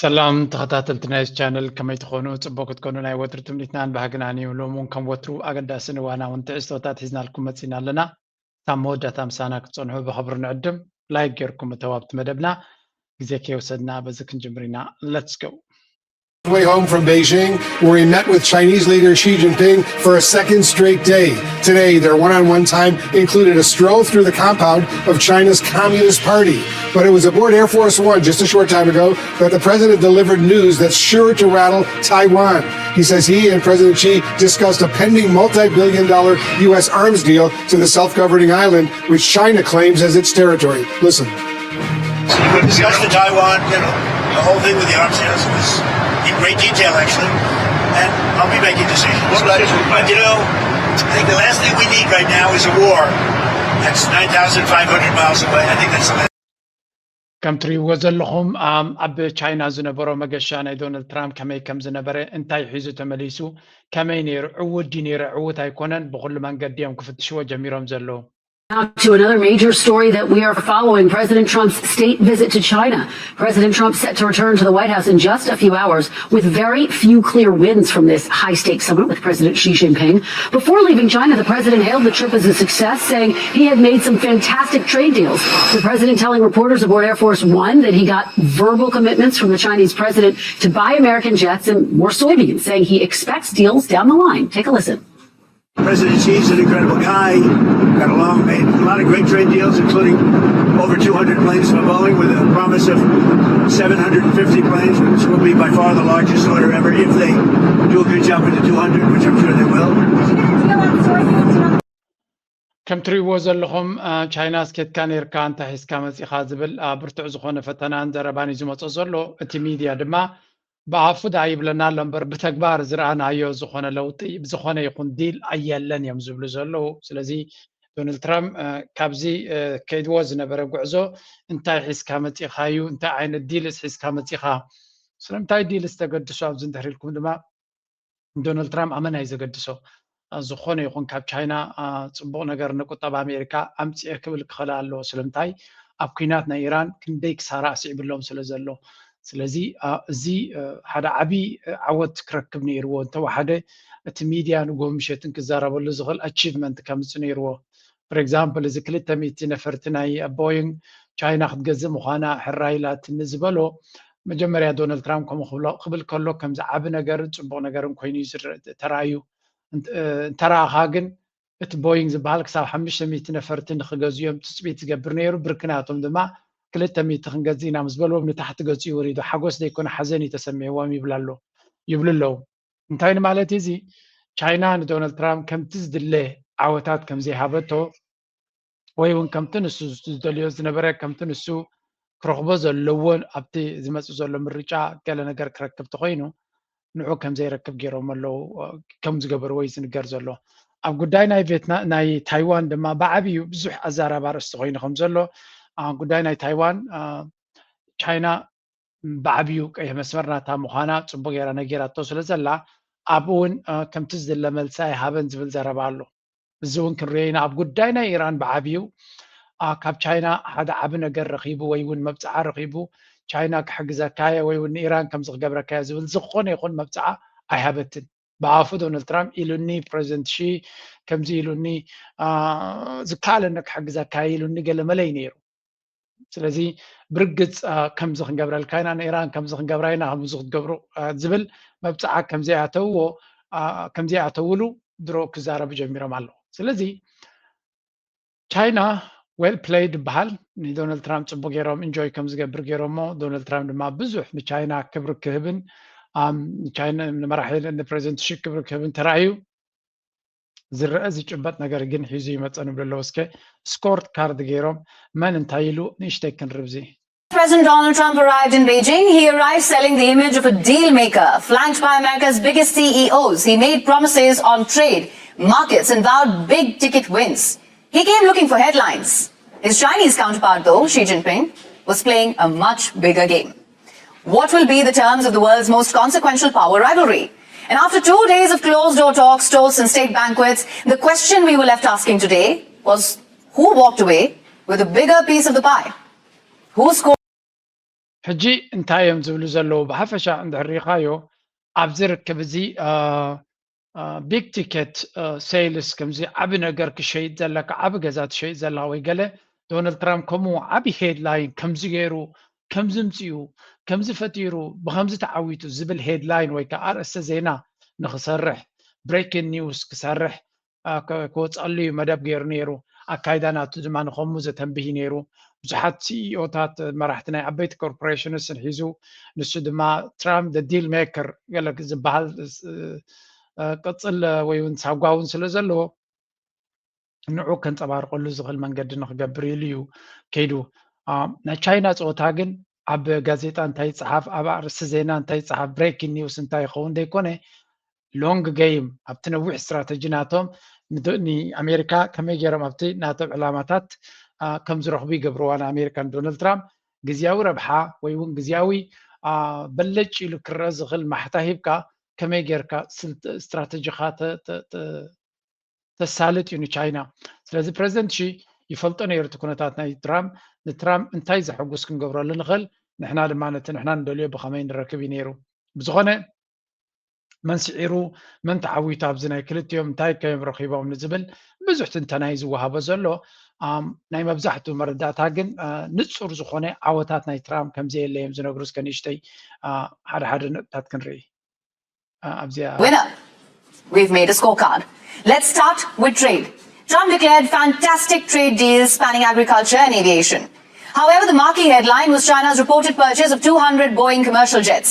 ሰላም ተኸታተልቲ ናይዚ ቻነል፣ ከመይ ትኾኑ? ጽቡቕ ክትኮኑ ናይ ወትሩ ትምኒትናን ባህግናን እዩ። ሎሚ እውን ከም ወትሩ ኣገዳስን እዋናውን ትሕዝቶታት ሒዝናልኩም መጺና ኣለና። ክሳብ መወዳእታ ምሳና ክትጸንሑ ብኽብሪ ንዕድም። ላይክ ጌርኩም እተው ኣብቲ መደብና። ግዜ ከይወሰድና በዚ ክንጅምር ኢና። Let's go። Way home from Beijing, where he met with Chinese leader Xi Jinping for a second straight day. Today, their one on one time included a stroll through the compound of China's Communist Party. But it was aboard Air Force One just a short time ago that the president delivered news that's sure to rattle Taiwan. He says he and President Xi discussed a pending multi billion dollar U S arms deal to the self governing island, which China claims as its territory. Listen. We discussed the Taiwan, you know, the whole thing with the arms deal was in great detail, actually. And I'll be making decisions. But, but, you know, I think the last thing we need right now is a war that's nine thousand five hundred miles away. I think that's the last. ከም ትሪእዎ ዘለኹም፣ ኣም፣ ኣብ ቻይና ዝነበሮ መገሻ ናይ ዶናልድ ትራምፕ ከመይ ከም ዝነበረ፣ እንታይ ሒዙ ተመሊሱ፣ ከመይ ነይሩ፣ ዕዉት ድዩ ነይሩ፣ ዕዉት ኣይኮነን፣ ብኹሉ መንገዲ እዮም ክፍትሽዎ ጀሚሮም ዘለዉ። Now to another major story that we are following, President Trump's state visit to China. President Trump set to return to the White House in just a few hours with very few clear wins from this high stakes summit with President Xi Jinping. Before leaving China, the president hailed the trip as a success, saying he had made some fantastic trade deals. The president telling reporters aboard Air Force One that he got verbal commitments from the Chinese president to buy American jets and more soybeans, saying he expects deals down the line. Take a listen. President Xi's an incredible guy. Got along, made a lot of great trade deals, including over two hundred planes for Boeing, with a promise of seven hundred fifty planes, which will be by far the largest order ever if they do a good job with the two hundred, which I'm sure they will. ከም ትሪእዎ ዘለኹም፣ ቻይና ስኬትካ ነይርካ እንታይ ሒዝካ መፂኻ ዝብል ብርቱዕ ዝኾነ ፈተናን ዘረባን እዩ ዝመፆ ዘሎ። እቲ ሚድያ ድማ ብኣፉ ደኣ ይብለና ኣሎ እምበር ብተግባር ዝረኣናዮ ዝኾነ ለውጢ ብዝኾነ ይኹን ዲል ኣየለን እዮም ዝብሉ ዘለዉ። ስለዚ ዶናልድ ትራምፕ ካብዚ ከይድዎ ዝነበረ ጉዕዞ እንታይ ሒዝካ መፂኻ እዩ፣ እንታይ ዓይነት ዲልስ ሒዝካ መፂኻ፣ ስለምንታይ ዲልስ ተገድሱ ኣብዚ እንድሕር ኢልኩም ድማ ዶናልድ ትራምፕ ኣመና እዩ ዘገድሶ። ዝኾነ ይኹን ካብ ቻይና ፅቡቕ ነገር ንቁጠባ ኣሜሪካ ኣምፅኤ ክብል ክኽእል ኣለዎ። ስለምንታይ ኣብ ኲናት ናይ ኢራን ክንደይ ክሳራ ኣስዒብሎም ስለ ዘሎ። ስለዚ እዚ ሓደ ዓብዪ ዓወት ክረክብ ነይርዎ። እንተወሓደ እቲ ሚድያ ንግሆ ምሸትን ክዛረበሉ ዝኽእል ኣቺቭመንት ከምፅ ነይርዎ። For example እዚ ክልተ ሚእቲ ነፈርቲ ናይ ቦይንግ ቻይና ክትገዝእ ምዃና ሕራይ ኢላትኒ ዝበሎ መጀመርያ ዶናልድ ትራምፕ ከምኡ ክብል ከሎ ከምዚ ዓቢ ነገርን ፅቡቕ ነገርን ኮይኑ እዩ ተራእዩ። እንተረኣኻ ግን እቲ ቦይንግ ዝበሃል ክሳብ ሓሙሽተ ሚእቲ ነፈርቲ ንክገዝኡ እዮም ትፅቢት ዝገብር ነይሩ። ብርክናቶም ድማ ክልተ ሚእቲ ክንገዝእ ኢና ምስ በልዎም ንታሕቲ ገፁ እዩ ወሪዱ። ሓጎስ ዘይኮነ ሓዘን እዩ ተሰሚዕዎም ይብሉ ኣለዉ። እንታይ ንማለት እዚ ቻይና ንዶናልድ ትራምፕ ከምቲ ዝድለ ዓወታት ከምዘይሃበቶ ወይ እውን ከምቲ ንሱ ዝደልዮ ዝነበረ ከምቲ ንሱ ክረኽቦ ዘለዎን ኣብቲ ዝመፅእ ዘሎ ምርጫ ገለ ነገር ክረክብ ተኮይኑ ንዑ ከም ዘይረክብ ገይሮም ኣለዉ። ከም ዝገበርዎ እዩ ዝንገር ዘሎ። ኣብ ጉዳይ ናይ ቬትና ናይ ታይዋን ድማ ብዓብዩ ብዙሕ ኣዛራቢ ኣርእስቲ ኮይኑ ከም ዘሎ ጉዳይ ናይ ታይዋን ቻይና ብዓብዩ ቀይሕ መስመር ናታ ምዃና ፅቡቅ ገይራ ነጊራቶ ስለ ዘላ ኣብኡ እውን ከምቲ ዝድለ መልሲ ኣይሃበን ዝብል ዘረባ ኣሎ። እዚ እውን ክንሪኦ ኢና። ኣብ ጉዳይ ናይ ኢራን ብዓብዩ ካብ ቻይና ሓደ ዓቢ ነገር ረኺቡ ወይ እውን መብፅዓ ረኺቡ ቻይና ክሕግዘካየ ወይ እውን ንኢራን ከምዚ ክገብረካየ ዝብል ዝኾነ ይኹን መብፅዓ ኣይሃበትን። ብኣፉ ዶናልድ ትራምፕ ኢሉኒ፣ ፕረዚደንት ሺ ከምዚ ኢሉኒ፣ ዝከኣለኒ ክሕግዘካየ ኢሉኒ ገለ መለ እዩ ነይሩ። ስለዚ ብርግፅ ከምዚ ክንገብረልካ ኢና ንኢራን ከምዚ ክንገብራ ኢና ከምዚ ክትገብሩ ዝብል መብፅዓ ከምዘይኣተውዎ ከምዘይኣተውሉ ድሮ ክዛረቡ ጀሚሮም ኣለዉ። ስለዚ ቻይና ዌል ፕሌይድ ይበሃል። ንዶናልድ ትራምፕ ፅቡቅ ገይሮም ኢንጆይ ከም ዝገብር ገይሮሞ ዶናልድ ትራምፕ ድማ ብዙሕ ንቻይና ክብሪ ክህብን ንመራሒ ንፕሬዚደንት ሺ ክብሪ ክህብን ተራእዩ። ዝረአ ዝጭበጥ ነገር ግን ሒዙ ይመፀ ንብሎ ኣለዉ። እስከ ስኮርት ካርድ ገይሮም መን እንታይ ኢሉ ንእሽተይ ክንርብዚ። President Donald Trump arrived in Beijing. He arrived selling the image of a deal maker, flanked by America's biggest C E Os. He made promises on trade, markets, and vowed big ticket wins. He came looking for headlines. His Chinese counterpart, though, Xi Jinping, was playing a much bigger game. What will be the terms of the world's most consequential power rivalry? And after two days of closed door talks, toasts, and state banquets, the question we were left asking today was who walked away with a bigger piece of the pie? Who scored? ሕጂ እንታይ እዮም ዝብሉ ዘለዉ? ብሓፈሻ እንድሕር ሪኢኻዮ ኣብዚ ርክብ እዚ ቢግ ቲኬት ሴልስ፣ ከምዚ ዓቢ ነገር ክሸይጥ ዘለካ፣ ዓቢ ገዛ ትሸይጥ ዘለኻ ወይ ገለ፣ ዶናልድ ትራምፕ ከምኡ ዓቢ ሄድላይን ከምዚ ገይሩ፣ ከምዚ ምጽኡ፣ ከምዚ ፈጢሩ፣ ብከምዚ ተዓዊቱ ዝብል ሄድላይን ወይ ከዓ ኣርእስተ ዜና ንክሰርሕ፣ ብሬኪንግ ኒውስ ክሰርሕ ክወፀሉ እዩ መደብ ገይሩ ነይሩ። ኣካይዳ ናቱ ድማ ንከሙ ዘተንብህ ነይሩ። ብዙሓት ሲኢኦታት፣ መራሕቲ ናይ ዓበይቲ ኮርፖሬሽንስ ሒዙ፣ ንሱ ድማ ትራምፕ ዲል ሜከር ገለ ዝበሃል ቅፅል ወይ እውን ሳጓ እውን ስለ ዘለዎ ንዑ ከንፀባርቀሉ ዝኽእል መንገዲ ንክገብር ኢሉ እዩ ከይዱ። ናይ ቻይና ፀወታ ግን ኣብ ጋዜጣ እንታይ ይፀሓፍ፣ ኣብ ኣርእስቲ ዜና እንታይ ይፀሓፍ፣ ብሬኪንግ ኒውስ እንታይ ይኸውን ዘይኮነ፣ ሎንግ ገይም፣ ኣብቲ ነዊሕ ስትራተጂ ናቶም ንኣሜሪካ ከመይ ገይሮም ኣብቲ ናቶም ዕላማታት ከም ዝረኽቡ ይገብርዋ። ንኣሜሪካ ንዶናልድ ትራምፕ ግዜያዊ ረብሓ ወይ እውን ግዜያዊ በለጭ ኢሉ ክረአ ዝኽእል ማሕታ ሂብካ ከመይ ጌርካ ስትራተጂኻ ተሳልጥ እዩ ንቻይና። ስለዚ ፕረዚደንት ሺ ይፈልጦ ነይሩ እቲ ኩነታት ናይ ትራምፕ። ንትራምፕ እንታይ ዘሐጉስ ክንገብረሉ ንኽእል፣ ንሕና ድማ ነቲ ንሕና ንደልዮ ብኸመይ ንረክብ እዩ ነይሩ። ብዝኾነ መን ስዒሩ፣ መን ተዓዊቱ፣ ኣብዚ ናይ ክልቲኦም እንታይ ከዮም ረኺቦም ንዝብል ብዙሕ ትንተና እዩ ዝወሃቦ ዘሎ። ናይ መብዛሕትኡ መረዳእታ ግን ንጹር ዝኾነ ዓወታት ናይ ትራምፕ ከምዘየለ እዮም ዝነግሩ። እስከ ንእሽተይ ሓደ ሓደ ነጥብታት ክንርኢ። ኣብዚኣ Winner. We've made a scorecard. Let's start with trade. Trump declared fantastic trade deals spanning agriculture and aviation. However, the marquee headline was China's reported purchase of two hundred Boeing commercial jets.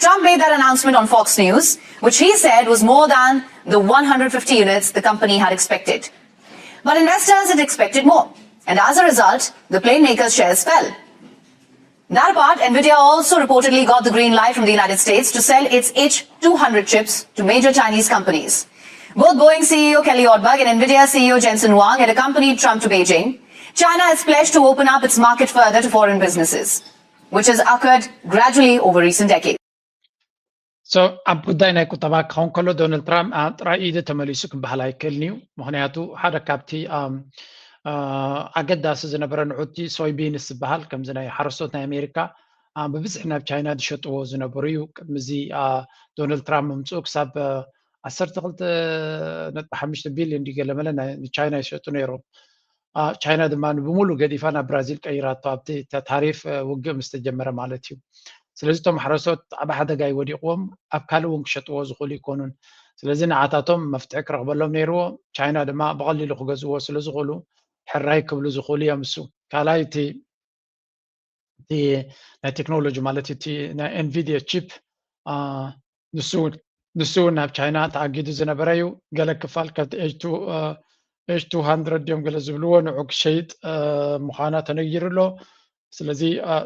Trump made that announcement on Fox News, which he said was more than the one hundred fifty units the company had expected. But investors had expected more, and as a result, the plane maker's shares fell. That apart, Nvidia also reportedly got the green light from the United States to sell its H two hundred chips to major Chinese companies. Both Boeing C E O Kelly Ortberg and Nvidia C E O Jensen Huang had accompanied Trump to Beijing. China has pledged to open up its market further to foreign businesses, which has occurred gradually over recent decades. So ኣብ ጉዳይ ናይ ቁጠባ ክኸውን ከሎ ዶናልድ ትራምፕ ጥራይ ኢዱ ተመሊሱ ክበሃል ኣይክእልን እዩ። ምክንያቱ ሓደ ካብቲ ኣገዳሲ ዝነበረ ንዑቲ ሶይቢንስ ዝበሃል ከምዚ ናይ ሓረስቶት ናይ ኣሜሪካ ብብዝሒ ናብ ቻይና ዝሸጥዎ ዝነበሩ እዩ። ቅድሚ እዚ ዶናልድ ትራምፕ ምምፅኡ ክሳብ ዓሰርተ ክልተ ነጥቢ ሓሙሽተ ቢልዮን ድዩ ገለ መለ ንቻይና ይሸጡ ነይሮም። ቻይና ድማ ብሙሉ ገዲፋ ናብ ብራዚል ቀይራቶ ኣብቲ ታሪፍ ውግእ ምስ ተጀመረ ማለት እዩ። ስለዚ እቶም ሓረስቶት ኣብ ሓደጋ ይወዲቕዎም ኣብ ካልእ እውን ክሸጥዎ ዝኽእሉ ይኮኑን። ስለዚ ንዓታቶም መፍትሒ ክረኽበሎም ነይርዎ። ቻይና ድማ ብቐሊሉ ክገዝእዎ ስለ ዝኽእሉ ሕራይ ክብሉ ዝኽእሉ እዮም። እሱ ካልኣይ እቲ እቲ ናይ ቴክኖሎጂ ማለት እቲ ናይ ኤንቪዲያ ቺፕ ንሱ እውን ናብ ቻይና ተኣጊዱ ዝነበረ እዩ። ገለ ክፋል ካብቲ ኤች ቱ ሃንድረድ ድዮም ገለ ዝብልዎ ንዑ ክሸይጥ ምዃና ተነጊሩ ኣሎ። ስለዚ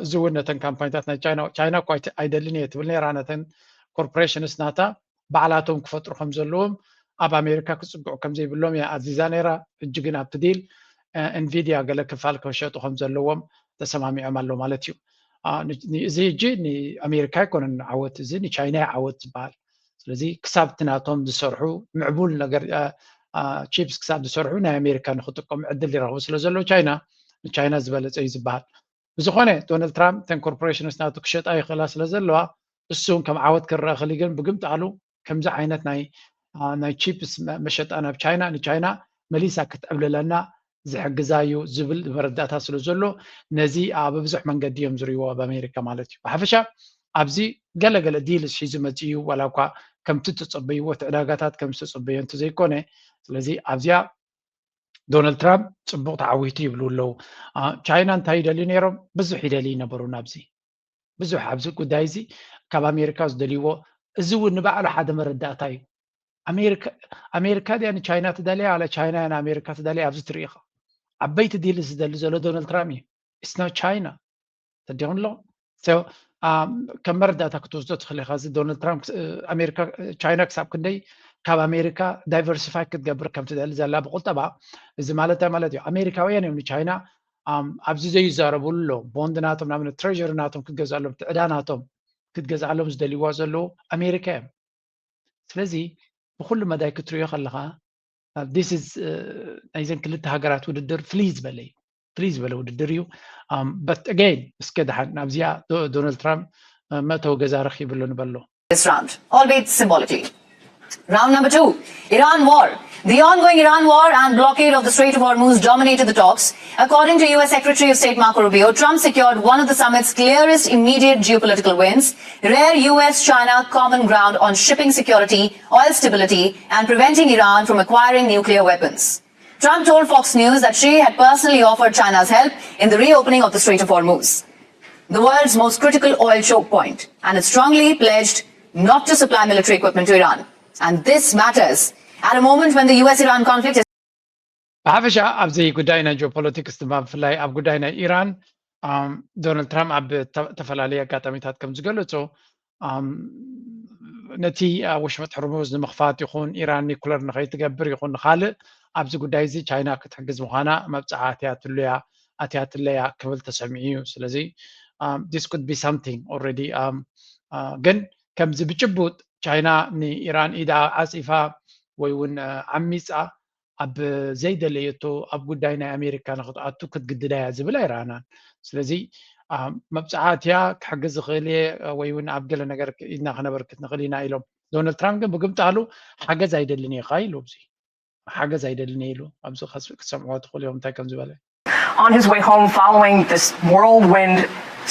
እዚ እውን ነተን ካምፓኒታት ናይ ቻይና ቻይና እኳ ኣይደልን እየ ትብል ነይራ ነተን ኮርፖሬሽንስ ናታ ባዕላቶም ክፈጥሩ ከም ዘለዎም ኣብ ኣሜሪካ ክፅግዑ ከም ዘይብሎም እያ ኣዚዛ ነይራ። ሕጂ ግን ኣብቲ ዲል ኤንቪዲያ ገለ ክፋል ክሸጡ ከም ዘለዎም ተሰማሚዖም ኣሎ ማለት እዩ። እዚ ሕጂ ንኣሜሪካ ኣይኮነን ዓወት፣ እዚ ንቻይና ዓወት ዝበሃል። ስለዚ ክሳብ እቲ ናቶም ዝሰርሑ ምዕቡል ነገር ቺፕስ ክሳብ ዝሰርሑ ናይ ኣሜሪካ ንክጥቀሙ ዕድል ይረኽቡ ስለ ዘለዉ ቻይና ንቻይና ዝበለፀ እዩ ዝበሃል። ብዝኾነ ዶናልድ ትራምፕ እተን ኮርፖሬሽንስ ናቱ ክሸጣ ይኽእላ ስለ ዘለዋ እሱ እውን ከም ዓወት ክረአ ክእል ግን ብግምጣሉ ከምዚ ዓይነት ናይ ናይ ቺፕስ መሸጣ ናብ ቻይና ንቻይና መሊሳ ክትዕብልለና ዝሕግዛ እዩ ዝብል መረዳእታ ስለ ዘሎ ነዚ ኣብ ብዙሕ መንገዲ እዮም ዝርእይዎ ኣብ ኣሜሪካ ማለት እዩ። ብሓፈሻ ኣብዚ ገለገለ ዲልስ ሒዙ መፂኡ ዋላ እኳ ከምቲ ተፀበይዎ እቲ ዕዳጋታት ከም ዝተፀበዮ እንተዘይኮነ ስለዚ ኣብዚኣ ዶናልድ ትራምፕ ፅቡቕ ተዓዊቱ ይብሉ ኣለዉ። ቻይና እንታይ ይደልዩ ነይሮም? ብዙሕ ይደልዩ ነበሩ ናብዚ ብዙሕ ኣብዚ ጉዳይ እዚ ካብ ኣሜሪካ ዝደልይዎ እዚ እውን ንባዕሉ ሓደ መረዳእታ እዩ። ኣሜሪካ ድያ ንቻይና ትደልያ ኣለ ቻይና እያ ንኣሜሪካ ትደልያ ኣብዚ ትርኢኻ ዓበይቲ ዲል ዝደሊ ዘሎ ዶናልድ ትራምፕ እዩ። It's not China ተዲኹም ኣለኹም ከም መረዳእታ ክትወስዶ ትኽእል ኢኻ። እዚ ዶናልድ ትራምፕ ኣሜሪካ ቻይና ክሳብ ክንደይ ካብ ኣሜሪካ ዳይቨርሲፋይ ክትገብር ከም ትደሊ ዘላ ብቁጠባ እዚ ማለት እንታይ ማለት እዩ? ኣሜሪካውያን እዮም ንቻይና ኣብዚ ዘይዛረብሉ ኣሎ ቦንድ ናቶም ናብ ትሬሪ ናቶም ክትገዝኣሎም ትዕዳ ናቶም ክትገዝኣሎም ዝደልይዋ ዘለዉ ኣሜሪካ እዮም። ስለዚ ብኩሉ መዳይ ክትሪኦ ከለካ this is ናይዘን ክልተ ሃገራት ውድድር ፍልይ ዝበለ እዩ። ፕሊዝ ዝበለ ውድድር እዩ። But again እስከ ደሓን ናብዚኣ ዶናልድ ትራምፕ መእተዊ ገዛ ረኺቡ ኣሎ ንበሎ። This round, albeit symbolically. Round number two, Iran war. The ongoing Iran war and blockade of the Strait of Hormuz dominated the talks. According to U S Secretary of State Marco Rubio, Trump secured one of the summit's clearest immediate geopolitical wins, rare U S China common ground on shipping security, oil stability, and preventing Iran from acquiring nuclear weapons. Trump told Fox News that Xi had personally offered China's help in the reopening of the Strait of Hormuz, the world's most critical oil choke point, and had strongly pledged not to supply military equipment to Iran. And this matters at a moment when the U S Iran conflict is ብሓፈሻ ኣብዚ ጉዳይ ናይ ጂኦፖለቲክስ ድማ ብፍላይ ኣብ ጉዳይ ናይ ኢራን ዶናልድ ትራምፕ ኣብ ዝተፈላለዩ ኣጋጣሚታት ከም ዝገለጾ ነቲ ወሽመጥ ሕርሙዝ ንምኽፋት ይኹን ኢራን ኒኩለር ንኸይትገብር ይኹን ንኻልእ ኣብዚ ጉዳይ እዚ ቻይና ክትሕግዝ ምዃና መብፅዓ ኣትያትሉያ ኣትያትለያ ክብል ተሰሚዑ እዩ። ስለዚ this could be something already ግን ከምዚ ብጭቡጥ ቻይና ንኢራን ኢዳ ዓፂፋ ወይ እውን ዓሚፃ ኣብ ዘይደለየቶ ኣብ ጉዳይ ናይ ኣሜሪካ ንክትኣቱ ክትግድዳ እያ ዝብል ኣይረኣናን። ስለዚ መብፅዓ ኣትያ ክሕግዝ ዝኽእል እየ ወይ እውን ኣብ ገለ ነገር ኢድና ክነበርክት ንኽእል ኢና ኢሎም። ዶናልድ ትራምፕ ግን ብግምጣሉ ሓገዝ ኣይደልን እየ ኢሉ ኣብዚ ሓገዝ ኣይደልን እየ ኢሉ ኣብዚ ክትሰምዕዎ ትኽእሉ እዮም እንታይ ከም ዝበለ። On his way home following this whirlwind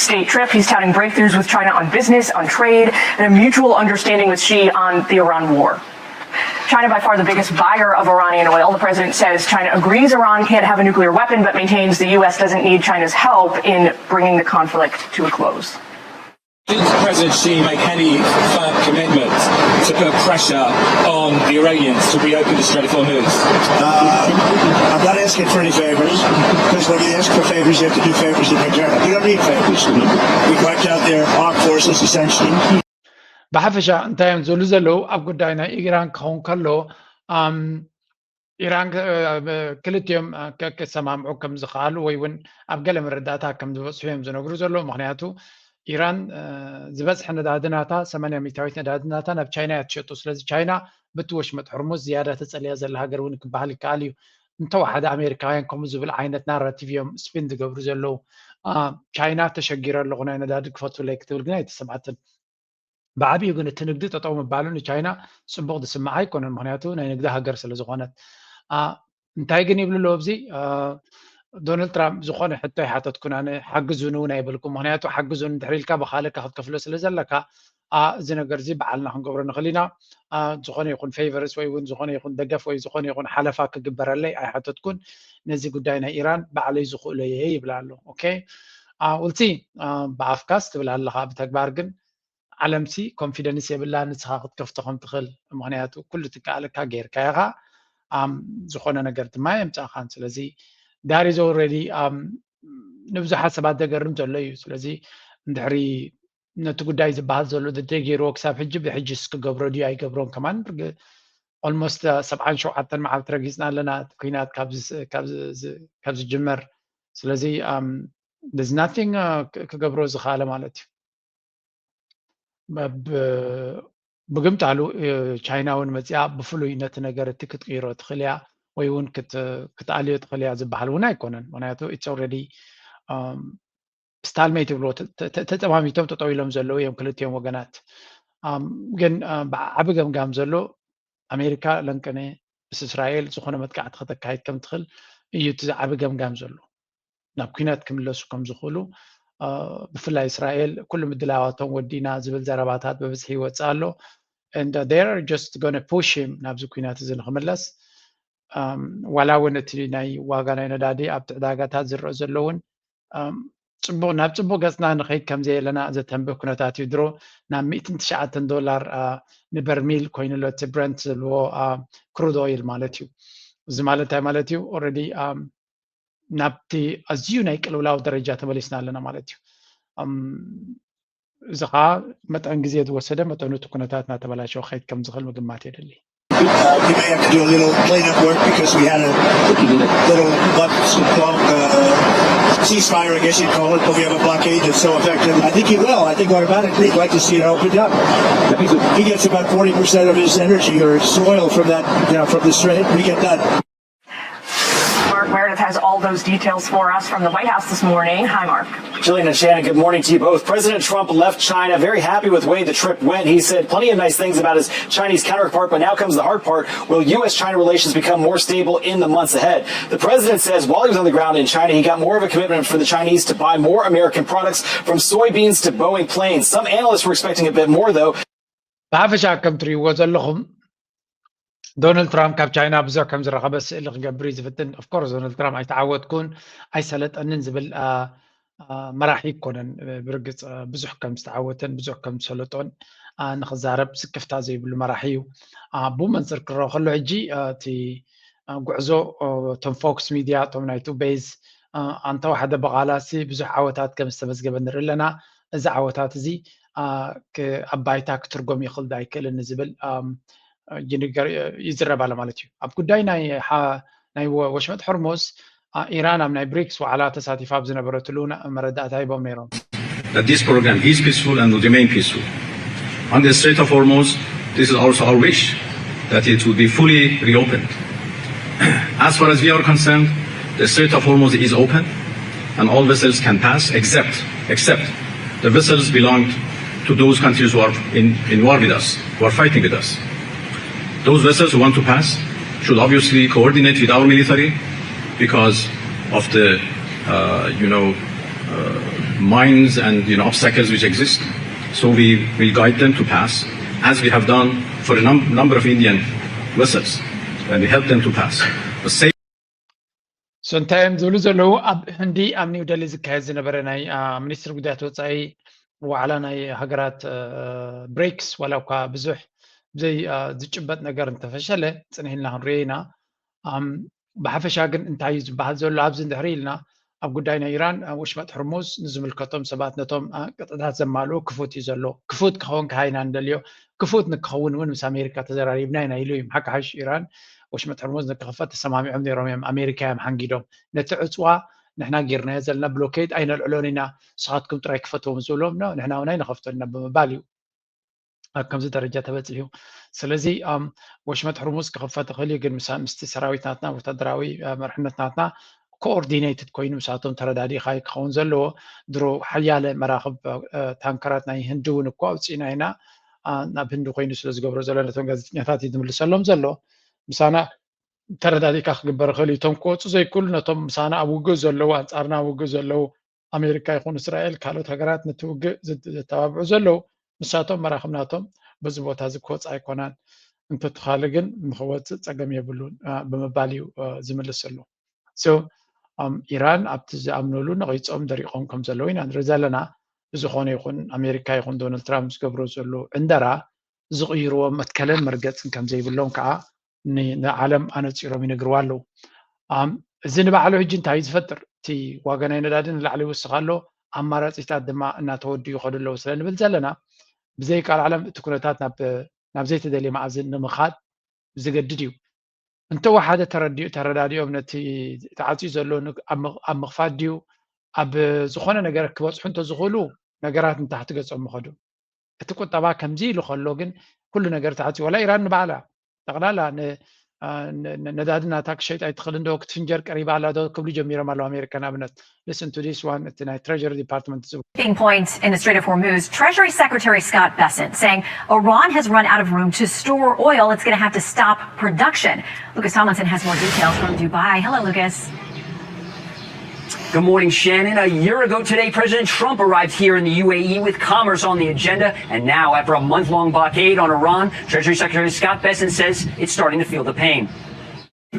state trip, he's touting breakthroughs with China on business, on trade, and a mutual understanding with Xi on the Iran war. China, by far the biggest buyer of Iranian oil, the president says China agrees Iran can't have a nuclear weapon, but maintains the U S doesn't need China's help in bringing the conflict to a close. Did President Xi make any firm commitment to put pressure on the Iranians to reopen the Strait of Hormuz? Uh, I'm not asking for any favors, because when you ask for favors, you have to do favors in return. We don't need favors. We wiped out their armed forces, essentially. ብሓፈሻ እንታይ እዮም ዝብሉ ዘለዉ ኣብ ጉዳይ ናይ ኢራን ክኸውን ከሎ ኢራን ክልቲኦም ክሰማምዑ ከም ዝኽኣሉ ወይ እውን ኣብ ገለ መረዳእታ ከም ዝበፅሑ እዮም ዝነግሩ ዘለዉ። ምክንያቱ ኢራን ዝበዝሐ ነዳዲ ናታ ሰማንያ ሚታዊት ነዳዲ ናታ ናብ ቻይና እያ ትሸጡ። ስለዚ ቻይና በቲ ወሽመጥ ሕርሙዝ ዝያዳ ተፀልያ ዘላ ሃገር እውን ክበሃል ይከኣል እዩ። እንተወሓደ ኣሜሪካውያን ከምኡ ዝብል ዓይነት ናራቲቭ እዮም ስፒን ዝገብሩ ዘለዉ። ቻይና ተሸጊረ ኣለኹ ናይ ነዳዲ ክፈቱለይ ክትብል ግን ኣይተሰምዐትን። ብዓብዩ ግን እቲ ንግዲ ጠጠው ምባሉ ንቻይና ፅቡቕ ዝስምዓ ኣይኮነን። ምክንያቱ ናይ ንግዲ ሃገር ስለ ዝኾነት እንታይ ግን ይብሉ ኣለዉ ኣብዚ ዶናልድ ትራምፕ ዝኾነ ሕቶ ኣይሓተትኩን ኣነ ሓግዙኒ እውን ኣይበልኩም። ምክንያቱ ሓግዙኒ እንድሕር ኢልካ ብካልእካ ክትከፍሎ ስለ ዘለካ እዚ ነገር እዚ በዓልና ክንገብሮ ንኽእል ኢና። ዝኾነ ይኹን ፌቨርስ ወይ እውን ዝኾነ ይኹን ደገፍ ወይ ዝኾነ ይኹን ሓለፋ ክግበረለይ ኣይሓተትኩን። ነዚ ጉዳይ ናይ ኢራን ባዕለይ ዝኽእሎ እየ ይብል ኣሎ። ኦኬ ውልቲ ብኣፍካስ ትብል ኣለኻ ብተግባር ግን ዓለምሲ ኮንፊደንስ የብላ ንስኻ ክትከፍቶ ከም ትኽእል ምክንያቱ ኩሉ ትከኣለካ ጌርካ ኢኻ ዝኾነ ነገር ድማ የምፃእኻን ስለዚ ዳር is already ንብዙሓት ሰባት ዘገርም ዘሎ እዩ ስለዚ እንድሕሪ ነቲ ጉዳይ ዝበሃል ዘሎ ደደይ ገይርዎ ክሳብ ሕጂ ብሕጂስ ክገብሮ ድዩ ኣይገብሮን ከማን almost ሰብዓን ሸውዓተን መዓልቲ ረጊፅና ኣለና እቲ ኩናት ካብ ዝጅመር ስለዚ there's nothing ክገብሮ ዝኽኣለ ማለት እዩ ብግምጣሉ ቻይና እውን መፅኣ ብፍሉይ ነቲ ነገር እቲ ክትቅይሮ ትኽእል እያ ወይ እውን ክትኣልዮ ትኽእል እያ ዝበሃል እውን ኣይኮነን ምክንያቱ it's already ስታልመይት ይብልዎ ተጠማሚቶም ጠጠው ኢሎም ዘለዉ እዮም ክልቲኦም ወገናት ግን ብዓቢ ገምጋም ዘሎ ኣሜሪካ ለንቅነ ምስ እስራኤል ዝኾነ መጥቃዕቲ ከተካይድ ከም ትኽእል እዩ እቲ ዝዓቢ ገምጋም ዘሎ ናብ ኩናት ክምለሱ ከም ዝኽእሉ ብፍላይ እስራኤል ኩሉ ምድላዋቶም ወዲና ዝብል ዘረባታት ብብዝሒ ይወፅእ ኣሎ and they're just gonna push him ናብዚ ኩናት እዚ ንክምለስ ዋላ እውን እቲ ናይ ዋጋ ናይ ነዳዲ ኣብቲ ዕዳጋታት ዝረአ ዘሎ እውን ፅቡቅ ናብ ፅቡቅ ገፅና ንኸይድ ከም ዘየለና ዘተንብህ ኩነታት እዩ ድሮ ናብ ሚእትን ትሽዓተን ዶላር ንበርሚል ኮይኑ ኣሎ እቲ ብረንት ዝብልዎ ክሩድ ኦይል ማለት እዩ እዚ ማለት እንታይ ማለት እዩ already ናብቲ ኣዝዩ ናይ ቅልውላው ደረጃ ተመሊስና ኣለና ማለት እዩ እዚ ከዓ መጠን ግዜ ዝወሰደ መጠኑ እቲ ኩነታት እናተበላሸወ ክኸይድ ከም ዝኽእል ምግማት የድሊ Uh, we may have to do a little cleanup work because we had a little what called uh, ceasefire, I guess you'd call it, but we have a blockade that's so effective. I think he will. I think automatically he'd like to see it opened up. He gets about forty percent of his energy or his oil from that, you know, from the strait. We get that. Meredith has all those details for us from the White House this morning. Hi, Mark. Jillian and Shannon, good morning to you both. President Trump left China very happy with the way the trip went. He said plenty of nice things about his Chinese counterpart, but now comes the hard part. Will U S China relations become more stable in the months ahead? The president says while he was on the ground in China, he got more of a commitment from the Chinese to buy more American products, from soybeans to Boeing planes. Some analysts were expecting a bit more, though. ብሓፈሻ ከም ትሪእዎ ዘለኹም ዶናልድ ትራምፕ ካብ ቻይና ብዙሕ ከም ዝረኸበ ስእሊ ክገብር እዩ ዝፍትን። ኦፍኮርስ ዶናልድ ትራምፕ ኣይተዓወትኩን ኣይሰለጠንን ዝብል መራሒ ይኮነን። ብርግፅ ብዙሕ ከም ዝተዓወተን ብዙሕ ከም ዝሰለጦን ንክዛረብ ስክፍታ ዘይብሉ መራሒ እዩ። ብኡ መንፅር ክረኦ ከሎ ሕጂ እቲ ጉዕዞ እቶም ፎክስ ሚድያ እቶም ናይቱ ቤዝ ኣንተወሓደ ብቓላሲ ብዙሕ ዓወታት ከም ዝተመዝገበ ንርኢ ኣለና። እዚ ዓወታት እዚ ኣብ ባይታ ክትርጎም ይኽእል ዶ ኣይክእልን ዝብል ይዝረብ ኣሎ ማለት እዩ። ኣብ ጉዳይ ናይ ወሽመጥ ሕርሙዝ ኢራን ኣብ ናይ ብሪክስ ዋዕላ ተሳቲፋ ኣብ ዝነበረትሉ መረዳእታ ሂቦም ነይሮም። That this program is peaceful and will remain peaceful. On the Strait of Hormuz, this is also our wish that it will be fully reopened. As far as we are concerned, the Strait of Hormuz is open and all vessels can pass except except the vessels belonged to those countries who are in, in war with us, who are fighting with us. Those vessels who want to pass should obviously coordinate with our military because of the uh, you know uh, mines and you know obstacles which exist. So we will guide them to pass as we have done for a num- number of Indian vessels, and we help them to pass. The same So እንታይ እዮም ዝብሉ ዘለዉ? ኣብ ህንዲ ኣብ ኒው ደሊ ዝካየድ ዝነበረ ናይ ሚኒስትር ጉዳያት ወፃኢ ዋዕላ ናይ ሃገራት ብሪክስ ዋላ እኳ ብዙሕ ብዘይ ዝጭበጥ ነገር እንተፈሸለ ፅንሕ ኢልና ክንሪኦ ኢና። ብሓፈሻ ግን እንታይ እዩ ዝበሃል ዘሎ ኣብዚ እንድሕሪ ኢልና ኣብ ጉዳይ ናይ ኢራን ወሽመጥ ሕርሙዝ ንዝምልከቶም ሰባት ነቶም ቅጥዕታት ዘማልኡ ክፉት እዩ ዘሎ። ክፉት ክኸውን ከዓ ኢና ንደልዮ። ክፉት ንክኸውን እውን ምስ ኣሜሪካ ተዘራሪብና ኢና ኢሉ እዩ። ሓቂ ሓሽ ኢራን ወሽመጥ ሕርሙዝ ንክኽፈት ተሰማሚዖም ነይሮም እዮም። ኣሜሪካ እዮም ሓንጊዶም ነቲ ዕፅዋ ንሕና ጌርናዮ ዘለና ብሎኬድ ኣይነልዕሎን ኢና፣ ንስኻትኩም ጥራይ ክፈትዎም ዝብሎም ንሕና እውን ኣይንኸፍቶን ኢና ብምባል እዩ ኣብ ከምዚ ደረጃ ተበፂሑ። ስለዚ ወሽመጥ ሕርሙዝ ክኽፈት ይኽእል እዩ፣ ግን ምስቲ ሰራዊት ናትና ወታደራዊ መርሕነት ናትና ኮኦርዲኔትድ ኮይኑ ምሳቶም ተረዳዲእካ ክኸውን ዘለዎ። ድሮ ሓያለ መራኽብ ታንከራት ናይ ህንዲ እውን እኮ ኣውፂእና ኢና ናብ ህንዲ ኮይኑ ስለ ዝገብሮ ዘሎ ነቶም ጋዜጠኛታት እዩ ዝምልሰሎም ዘሎ። ምሳና ተረዳዲእካ ክግበር ይኽእል እዩ። እቶም ክወፁ ዘይክእሉ ነቶም ምሳና ኣብ ውግእ ዘለዉ ኣንፃርና ኣብ ውግእ ዘለዉ ኣሜሪካ ይኹን እስራኤል ካልኦት ሃገራት ነቲ ውግእ ዘተባብዑ ዘለዉ ንሳቶም መራኽብ ናቶም በዚ ቦታ እዚ ክወፅእ ኣይኮናን፣ እንተተኻለ ግን ንኽወፅእ ፀገም የብሉን ብምባል እዩ ዝምልስ ዘሎ። ኢራን ኣብቲ ዝኣምነሉ ነቒፆም ደሪቖም ከም ዘለዉ ኢና ንርኢ ዘለና። ብዝኾነ ይኹን ኣሜሪካ ይኹን ዶናልድ ትራምፕ ዝገብሮ ዘሎ ዕንደራ ዝቕይርዎ መትከለን መርገፅን ከም ዘይብሎም ከዓ ንዓለም ኣነፂሮም ይነግርዋ ኣለዉ። እዚ ንባዕሉ ሕጂ እንታይ እዩ ዝፈጥር? እቲ ዋጋ ናይ ነዳዲ ንላዕሊ ይውስኽ ኣሎ፣ ኣማራፂታት ድማ እናተወድኡ ይኸዱ ኣለዉ ስለ ንብል ዘለና ብዘይቃል ዓለም እቲ ኩነታት ናብ ዘይተደልየ መኣዝን ንምኻድ ዝገድድ እዩ። እንተወሓደ ተረዳዲኦም ነቲ ተዓፅዩ ዘሎ ኣብ ምኽፋት ድዩ ኣብ ዝኾነ ነገር ክበፅሑ እንተዝኽእሉ ነገራት ንታሕቲ ገፆም ምኸዱ። እቲ ቁጠባ ከምዚ ኢሉ ከሎ ግን ኩሉ ነገር ተዓፅዩ ዋላ ኢራን ንባዕላ ጠቕላላ ነዳዲ ናታ ክሸይጥ ኣይትኽእል እንዶ ክትፍንጀር ቀሪባ ኣላ ዶ ክብሉ ጀሚሮም ኣለዉ ኣሜሪካ ንኣብነት። Listen to this one እቲ ናይ ትሬጀሪ ዲፓርትመንት ዝብሉ Sticking point in the Strait of Hormuz, Treasury Secretary Scott Bessent saying Iran has run out of room to store oil. It's going to have to stop production. Lucas Tomlinson has more details from Dubai. Hello, Lucas. Good morning, Shannon. A year ago today, President Trump arrived here in the U A E with commerce on the agenda. And now, after a month long blockade on Iran, Treasury Secretary Scott Bessent says it's starting to feel the pain.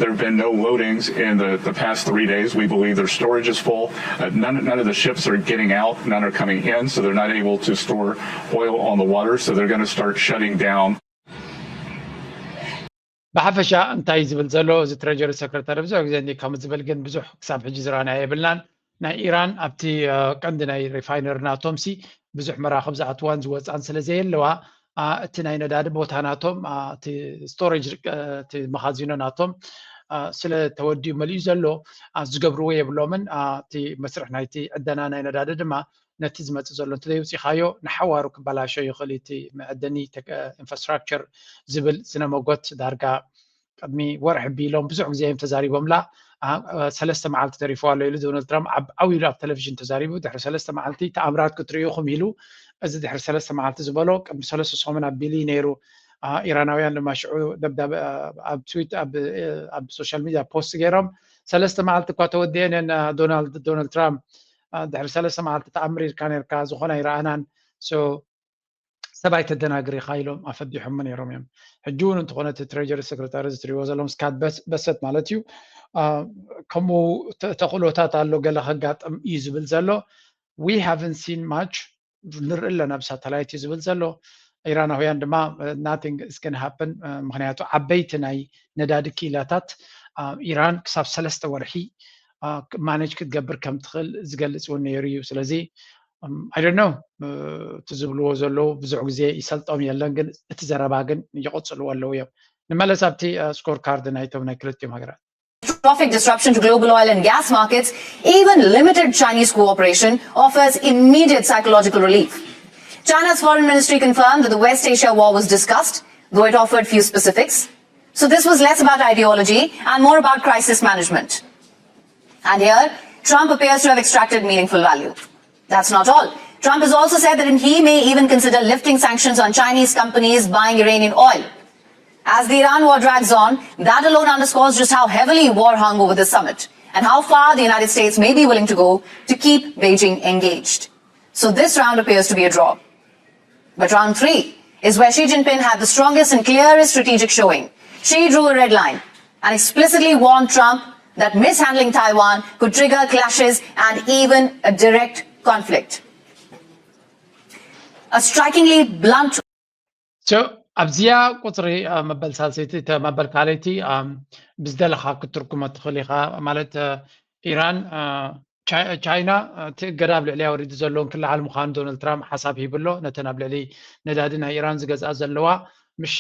There have been no loadings in the, the past three days. We believe their storage is full. Uh, none, none of the ships are getting out, none are coming in, so they're not able to store oil on the water, so they're going to start shutting down. ብሓፈሻ እንታይ ዝብል ዘሎ እዚ ትሬጀሪ ሰክረታሪ ብዙሕ ግዜ እንዲ ከም ዝብል ግን ብዙሕ ክሳብ ሕጂ ዝረኣና የብልናን። ናይ ኢራን ኣብቲ ቀንዲ ናይ ሪፋይነሪ ናቶም ሲ ብዙሕ መራኽብ ዝኣትዋን ዝወፃን ስለ ዘየለዋ እቲ ናይ ነዳዲ ቦታ ናቶም እቲ ስቶሬጅ እቲ መኻዚኖ ናቶም ስለ ተወዲኡ መሊኡ ዘሎ ዝገብርዎ የብሎምን። እቲ መስርሕ ናይቲ ዕደና ናይ ነዳዲ ድማ ነቲ ዝመፅእ ዘሎ እንተዘይውፂኻዮ ንሓዋሩ ክበላሾ ይኽእል እቲ መዐደኒ ኢንፍራስትራክቸር ዝብል ስነመጎት ዳርጋ ቅድሚ ወርሒ ቢሎም ብዙሕ ግዜ እዮም ተዛሪቦምላ። ሰለስተ መዓልቲ ተሪፎ ኣሎ ኢሉ ዶናልድ ትራምፕ ዓው ኢሉ ኣብ ቴሌቪዥን ተዛሪቡ። ድሕሪ ሰለስተ መዓልቲ ተኣምራት ክትርእዩ ኢኹም ኢሉ። እዚ ድሕሪ ሰለስተ መዓልቲ ዝበሎ ቅድሚ ሰለስተ ሰሙን ኣቢሉ ነይሩ። ኢራናውያን ድማ ሽዑ ደብዳበ ኣብ ትዊት ኣብ ሶሻል ሚድያ ፖስት ገይሮም፣ ሰለስተ መዓልቲ እኳ ተወዲአን እየን ዶናልድ ዶናልድ ትራምፕ፣ ድሕሪ ሰለስተ መዓልቲ ተኣምር ኢልካ ነርካ፣ ዝኾነ ኣይረኣናን። ሰብ ኣይተደናግር ኢኻ ኢሎም ኣፈዲሖሞ ነይሮም እዮም። ሕጂ እውን እንተኾነ እቲ ትሬጀሪ ሴክሬታሪ እዚ ትሪእዎ ዘለኹም ስካት በሰት ማለት እዩ፣ ከምኡ ተኽእሎታት ኣሎ ገለ ከጋጥም እዩ ዝብል ዘሎ። We haven't seen much፣ ንርኢ ኣለና ብሳተላይት እዩ ዝብል ዘሎ። ኢራናውያን ድማ nothing is gonna happen፣ ምክንያቱ ዓበይቲ ናይ ነዳዲ ክኢላታት ኢራን ክሳብ ሰለስተ ወርሒ ማኔጅ ክትገብር ከም ትኽእል ዝገልፅ እውን ነይሩ እዩ። ስለዚ I don't know፣ እቲ ዝብልዎ ዘለዉ ብዙሕ ግዜ ይሰልጦም የለን፣ ግን እቲ ዘረባ ግን ይቕፅልዎ ኣለዉ እዮም። ንመለስ ኣብቲ ስኮር ካርድ ናይቶም ናይ ክልቲኦም ሃገራት። Catastrophic disruption to global oil and gas markets, even limited Chinese cooperation offers immediate psychological relief. China's foreign ministry confirmed that the West Asia war was discussed, though it offered few specifics. So this was less about ideology and more about crisis management. And here, Trump appears to have extracted meaningful value. That's not all. Trump has also said that he may even consider lifting sanctions on Chinese companies buying Iranian oil. As the Iran war drags on, that alone underscores just how heavily war hung over this summit and how far the United States may be willing to go to keep Beijing engaged. So this round appears to be a draw. But round three is where Xi Jinping had the strongest and clearest strategic showing. Xi drew a red line and explicitly warned Trump that mishandling Taiwan could trigger clashes and even a direct conflict. A strikingly blunt So ኣብዚኣ ቁፅሪ መበል ሳልሰይቲ መበል ካልኣይቲ ብዝደለኻ ክትርጉሞ ትኽእል ኢኻ። ማለት ኢራን ቻይና እቲ እገዳ ኣብ ልዕሊያ ወሪዱ ዘለውን ክልዓል ምዃኑ ዶናልድ ትራምፕ ሓሳብ ሂብሎ። ነተን ኣብ ልዕሊ ነዳዲ ናይ ኢራን ዝገዝኣ ዘለዋ ምሽ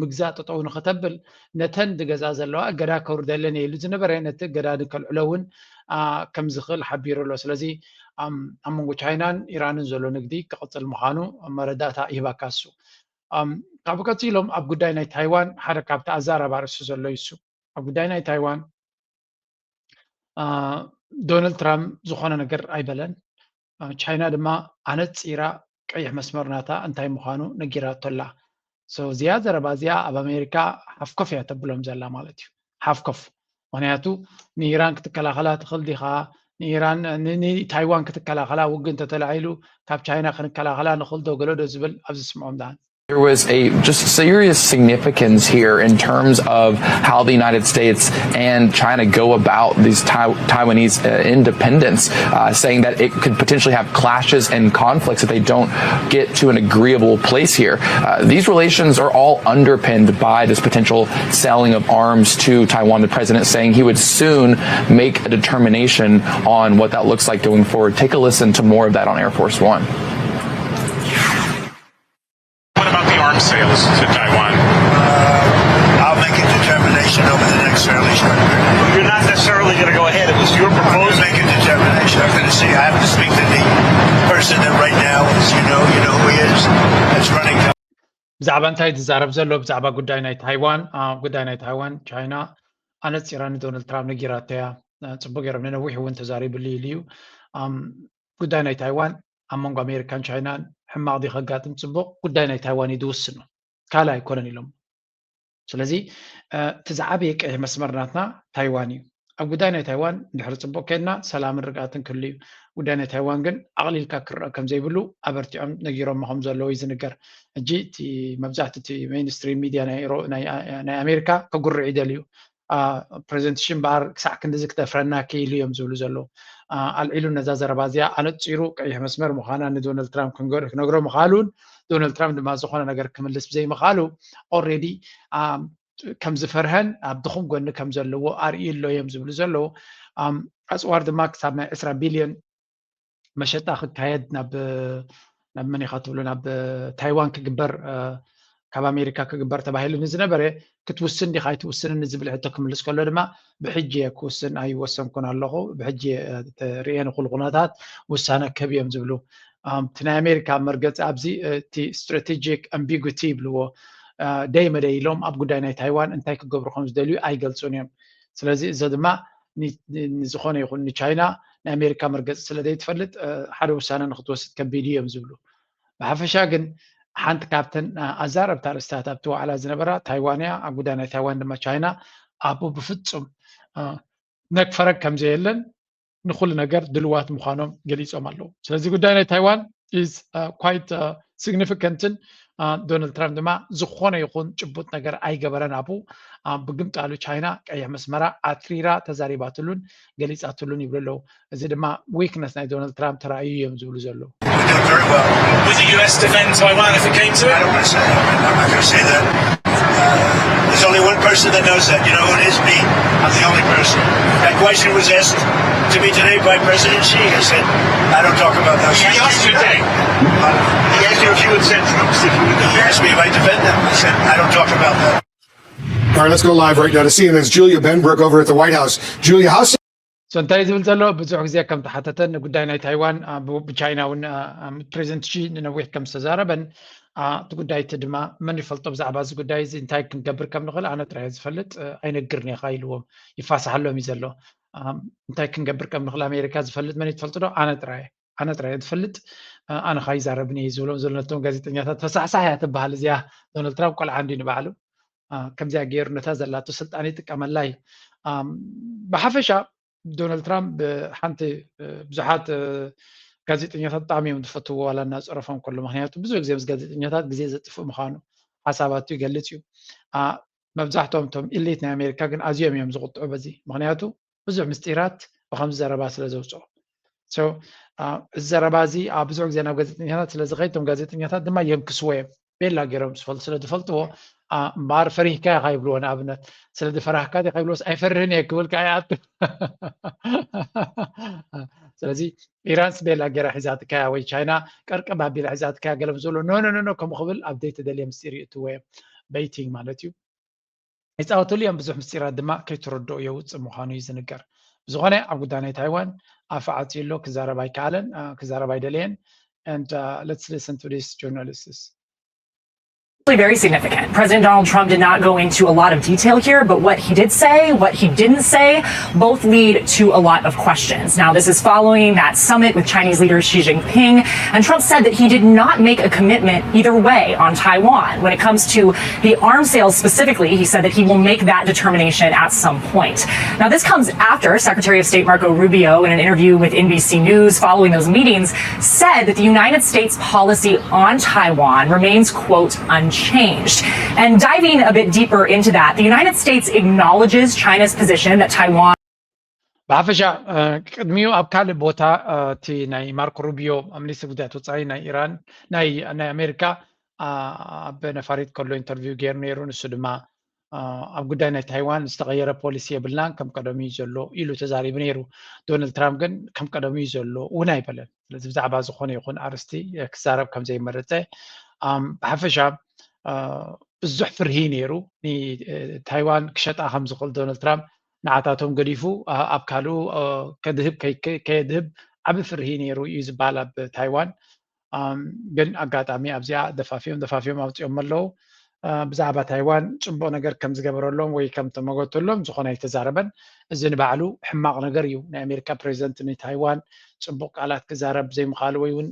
ምግዛእ ጠጠው ንኸተብል ነተን ዝገዝኣ ዘለዋ እገዳ ከውርደለን እየ ኢሉ ዝነበረ ነቲ እገዳ ንከልዕሎ እውን ከም ዝኽእል ሓቢሩ ኣሎ። ስለዚ ኣብ መንጎ ቻይናን ኢራንን ዘሎ ንግዲ ክቕፅል ምዃኑ መረዳእታ ይህባካ እሱ። ካብኡ ቀፂሎም ኣብ ጉዳይ ናይ ታይዋን ሓደ ካብቲ ኣዛራቢ ኣርእስቲ ዘሎ እዩ እሱ። ኣብ ጉዳይ ናይ ታይዋን ዶናልድ ትራምፕ ዝኾነ ነገር ኣይበለን። ቻይና ድማ ኣነፂራ ቀይሕ መስመር ናታ እንታይ ምዃኑ ነጊራቶ ኣላ። እዚኣ ዘረባ እዚኣ ኣብ ኣሜሪካ ሓፍኮፍ እያ ተብሎም ዘላ ማለት እዩ። ሓፍኮፍ ምክንያቱ ንኢራን ክትከላኸላ ትኽእል ዲኻ? ንኢራን ንታይዋን ክትከላኸላ ውግእ እንተተላዒሉ ካብ ቻይና ክንከላኸላ ንኽእል ዶ ገለ ዶ ዝብል ኣብ ዝስምዖም ደኣን There was a just serious significance here in terms of how the United States and China go about these Taiwanese uh, independence, uh, saying that it could potentially have clashes and conflicts if they don't get to an agreeable place here. Uh, these relations are all underpinned by this potential selling of arms to Taiwan. The president saying he would soon make a determination on what that looks like going forward. Take a listen to more of that on Air Force One. What about the arms sales to Taiwan? Uh, I'll make a determination over the next fairly short period. You're not necessarily going to go ahead. It was your proposal. Make a determination. I'm going to see. I have to speak to the person that right now is, you know, you know who he is, that's running. ብዛዕባ እንታይ ትዛረብ ዘሎ? ብዛዕባ ጉዳይ ናይ ታይዋን። ጉዳይ ናይ ታይዋን ቻይና ኣነፂራ ንዶናልድ ትራምፕ ነጊራቶ እያ። ፅቡቅ ገይሮም፣ ንነዊሕ እውን ተዛሪብሉ ኢሉ እዩ። ጉዳይ ናይ ታይዋን ኣብ መንጎ ኣሜሪካን ቻይናን ሕማቕ ድዩ ከጋጥም ፅቡቕ? ጉዳይ ናይ ታይዋን እዩ ዝውስኖ፣ ካልእ ኣይኮነን ኢሎም። ስለዚ እቲ ዝዓበየ ቀይሕ መስመር ናትና ታይዋን እዩ። ኣብ ጉዳይ ናይ ታይዋን ድሕሪ ፅቡቕ ከድና ሰላምን ርግኣትን ክህሉ እዩ። ጉዳይ ናይ ታይዋን ግን ኣቕሊልካ ክረአ ከም ዘይብሉ ኣበርቲዖም ነጊሮሞ ከም ዘለዉ እዩ ዝንገር። ሕጂ እቲ መብዛሕትኡ እቲ ሜይንስትሪም ሚድያ ናይ ኣሜሪካ ከጉርዕ ይደልዩ። ፕሬዘንት ሽምባር ክሳዕ ክንድዚ ክደፍረና ክኢሉ እዮም ዝብሉ ዘለዉ። ኣልዒሉ ነዛ ዘረባ እዚኣ ኣነፂሩ ቀይሕ መስመር ምዃና ንዶናልድ ትራምፕ ክነግሮ ምኻሉን ዶናልድ ትራምፕ ድማ ዝኾነ ነገር ክምልስ ብዘይምኻሉ ኦልሬዲ ከም ዝፈርሀን ኣብ ድኹም ጎኒ ከም ዘለዎ ኣርእዩ ኣሎ እዮም ዝብሉ ዘለዉ። ኣፅዋር ድማ ክሳብ ናይ ዕስራ ቢልዮን መሸጣ ክካየድ ናብ ናብ መን ኢኻ ትብሉ ናብ ታይዋን ክግበር ካብ ኣሜሪካ ክግበር ተባሂሉ ንዝነበረ ክትውስን ዲኻ ኣይትውስንን ንዝብል ሕቶ ክምልስ ከሎ ድማ ብሕጂ እየ ክውስን ኣይወሰንኩን ኣለኹ ብሕጂ ርእየ ንኩሉ ኩነታት ውሳነ ክህብ እዮም ዝብሉ። እቲ ናይ ኣሜሪካ መርገፂ ኣብዚ እቲ ስትራቴጂክ ኣምቢጉቲ ይብልዎ። ደይ መደይ ኢሎም ኣብ ጉዳይ ናይ ታይዋን እንታይ ክገብሩ ከም ዝደልዩ ኣይገልጹን እዮም። ስለዚ እዚ ድማ ንዝኾነ ይኹን ንቻይና ናይ ኣሜሪካ መርገፂ ስለ ዘይትፈልጥ ሓደ ውሳነ ንክትወስድ ከቢድ እዩ እዮም ዝብሉ። ብሓፈሻ ግን ሓንቲ ካብተን ኣዛረብቲ ኣርእስታት ኣብቲ ዋዕላ ዝነበራ ታይዋን እያ። ኣብ ጉዳይ ናይ ታይዋን ድማ ቻይና ኣብኡ ብፍፁም ነክፈረግ ከም ዘየለን ንኩሉ ነገር ድልዋት ምዃኖም ገሊፆም ኣለዉ። ስለዚ ጉዳይ ናይ ታይዋን is quite significant ን ዶናልድ ትራምፕ ድማ ዝኾነ ይኹን ጭቡጥ ነገር ኣይገበረን። ኣብኡ ብግምጣሉ ቻይና ቀይሕ መስመራ ኣትሪራ ተዛሪባትሉን ገሊፃትሉን ይብሉ ኣለዉ። እዚ ድማ weakness ናይ ዶናልድ ትራምፕ ተራእዩ እዮም ዝብሉ ዘለዉ። Would the U S defend Taiwan if it came to it? I don't want to say that. I'm not going to say that. Uh, there's only one person that knows that. You know who it is? Me. I'm the only person. That question was asked to me today by President Xi. I said, I don't talk about that. He asked you today. He asked you if you would send troops, if you would. He asked me if I defend them. I said, I don't talk about that. All right, let's go live right now to C N N's Julia Benbrook over at the White House. Julia, how so እንታይ ዝብል ዘሎ ብዙሕ ግዜ ከም ተሓተተ ንጉዳይ ናይ ታይዋን ብቻይና እውን ፕሬዚደንት ሺ ንነዊሕ ከም ዝተዛረበን እቲ ጉዳይ እቲ ድማ መን ይፈልጦ ብዛዕባ እዚ ጉዳይ እዚ እንታይ ክንገብር ከም ንኽእል ኣነ ጥራይ ዝፈልጥ ኣይነግርን እየ ኢልዎም ይፋሳሓሎም እዩ ዘሎ። እንታይ ክንገብር ከም ንኽእል ኣሜሪካ ዝፈልጥ መን እዩ ትፈልጡ ዶ? ኣነ ጥራይ ኣነ ጥራይ ዝፈልጥ ኣነ ካ ይዛረብን እየ ዝብሎም ዘሎ ነቶም ጋዜጠኛታት። ፈሳሕሳሕ እያ ትበሃል እዚኣ። ዶናልድ ትራምፕ ቆልዓ እንዲ ንባዕሉ ከምዚኣ ገይሩ ነታ ዘላቶ ስልጣን ይጥቀመላ እዩ። ብሓፈሻ ዶናልድ ትራምፕ ብሓንቲ ብዙሓት ጋዜጠኛታት ብጣዕሚ እዮም ዝፈትዎ ዋላ እናፀረፎም ከሎ። ምክንያቱ ብዙሕ ግዜ ምስ ጋዜጠኛታት ግዜ ዘጥፍእ ምዃኑ ሓሳባቱ ይገልፅ እዩ። መብዛሕትኦም እቶም ኢሊት ናይ ኣሜሪካ ግን ኣዝዮም እዮም ዝቁጥዑ በዚ። ምክንያቱ ብዙሕ ምስጢራት ብከምዚ ዘረባ ስለ ዘውፅኦ። እዚ ዘረባ እዚ ኣብ ብዙሕ ግዜ ናብ ጋዜጠኛታት ስለ ዝኸይድ እቶም ጋዜጠኛታት ድማ የንክስዎ እዮም። ቤላ ገይሮም ዝፈልጡ ስለ ዝፈልጥዎ እምበኣር ፈሪህካ ኢኻ ይብልዎ። ንኣብነት ስለ ዝፈራህካ ዲኻ ይብልዎስ ኣይፈርህን እየ ክብል ከዓ ይኣቱ። ስለዚ ኢራንስ ቤላ ገይራ ሒዛትካያ ወይ ቻይና ቀርቀብ ኣቢላ ሒዛትካያ ገለ ምስ ዝበሎ ኖ ኖ ኖ ከምኡ ክብል ኣብ ዘይተደልየ ምስጢር ይእትዎ እዮም። በይቲንግ ማለት እዩ። ይፃወትሉ እዮም። ብዙሕ ምስጢራት ድማ ከይተረድኦ የውፅእ ምዃኑ እዩ ዝንገር። ብዝኾነ ኣብ ጉዳይ ናይ ታይዋን ኣፍ ዓፅዩ ኣሎ። ክዛረብ ኣይከኣለን፣ ክዛረብ ኣይደለየን። And uh, let's listen to this journalist. Very significant. President Donald Trump did not go into a lot of detail here, but what he did say, what he didn't say, both lead to a lot of questions. Now, this is following that summit with Chinese leader Xi Jinping, and Trump said that he did not make a commitment either way on Taiwan. When it comes to the arms sales specifically, he said that he will make that determination at some point. Now, this comes after Secretary of State Marco Rubio, in an interview with N B C News following those meetings, said that the United States policy on Taiwan remains, quote, unchanged. And diving a bit deeper into that, the United States acknowledges China's position that Taiwan ብሓፈሻ ቅድሚኡ ኣብ ካልእ ቦታ እቲ ናይ ማርኮ ሩቢዮ ሚኒስትር ጉዳያት ወፃኢ ናይ ኢራን ናይ ኣሜሪካ ኣብ ነፋሪት ከሎ ኢንተርቪው ገይሩ ነይሩ። ንሱ ድማ ኣብ ጉዳይ ናይ ታይዋን ዝተቐየረ ፖሊሲ የብልናን ከም ቀደሙ እዩ ዘሎ ኢሉ ተዛሪቡ ነይሩ። ዶናልድ ትራምፕ ግን ከም ቀደሙ እዩ ዘሎ እውን ኣይበለን። ስለዚ ብዛዕባ ዝኾነ ይኹን ኣርስቲ ክዛረብ ከም ዘይመረፀ ብሓፈሻ ብዙሕ ፍርሂ ነይሩ። ንታይዋን ክሸጣ ከም ዝኽእል ዶናልድ ትራምፕ ንዓታቶም ገዲፉ ኣብ ካልኡ ከድህብ ከየድህብ ዓቢ ፍርሂ ነይሩ እዩ ዝበሃል ኣብ ታይዋን። ግን ኣጋጣሚ ኣብዚኣ ደፋፊኦም ደፋፊኦም ኣውፂኦም ኣለዉ። ብዛዕባ ታይዋን ፅቡቕ ነገር ከም ዝገበረሎም ወይ ከም ተመገተሎም ዝኾነ ኣይተዛረበን። እዚ ንባዕሉ ሕማቕ ነገር እዩ። ናይ ኣሜሪካ ፕሬዚደንት ንታይዋን ፅቡቕ ቃላት ክዛረብ ዘይምኻሉ ወይ እውን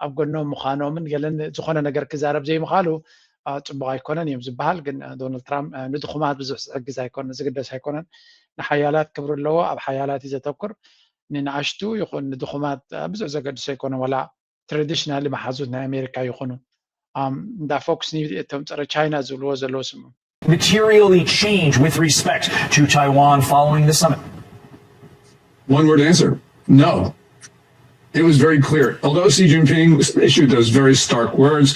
ኣብ ጎኖም ምዃኖምን ገለን ዝኾነ ነገር ክዛረብ ዘይምኻሉ ፅቡቕ ኣይኮነን እዮም ዝበሃል። ግን ዶናልድ ትራምፕ ንድኹማት ብዙሕ ዝሕግዝ ኣይኮነን፣ ዝግደስ ኣይኮነን። ንሓያላት ክብሪ ኣለዎ፣ ኣብ ሓያላት እዩ ዘተኩር። ንንኣሽቱ ይኹን ንድኹማት ብዙሕ ዘገድሶ ኣይኮነን። ዋላ ትራዲሽናሊ መሓዙት ናይ ኣሜሪካ ይኹኑ እንዳ ፎክስ ኒውስ እቶም ፀረ ቻይና ዝብልዎ ዘለዉ ስሙ materially change with respect to Taiwan following the summit? One word answer, no. It was very clear. Although Xi Jinping issued those very stark words,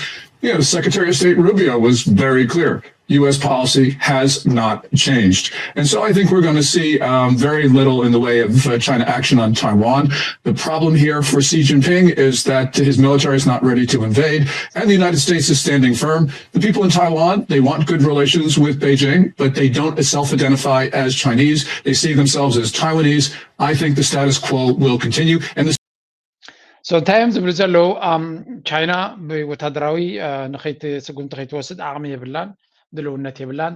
you know, Secretary of State Rubio was very clear. U S policy has not changed. And so I think we're going to see um, very little in the way of uh, China action on Taiwan. The problem here for Xi Jinping is that his military is not ready to invade, and the United States is standing firm. The people in Taiwan, they want good relations with Beijing, but they don't self identify as Chinese. They see themselves as Taiwanese. I think the status quo will continue. And the So እንታይ እዮም ዝብሉ ዘለዉ? ቻይና ብወታደራዊ ንኸይቲ ስጉምቲ ከይትወስድ ዓቕሚ የብላን፣ ድልውነት የብላን።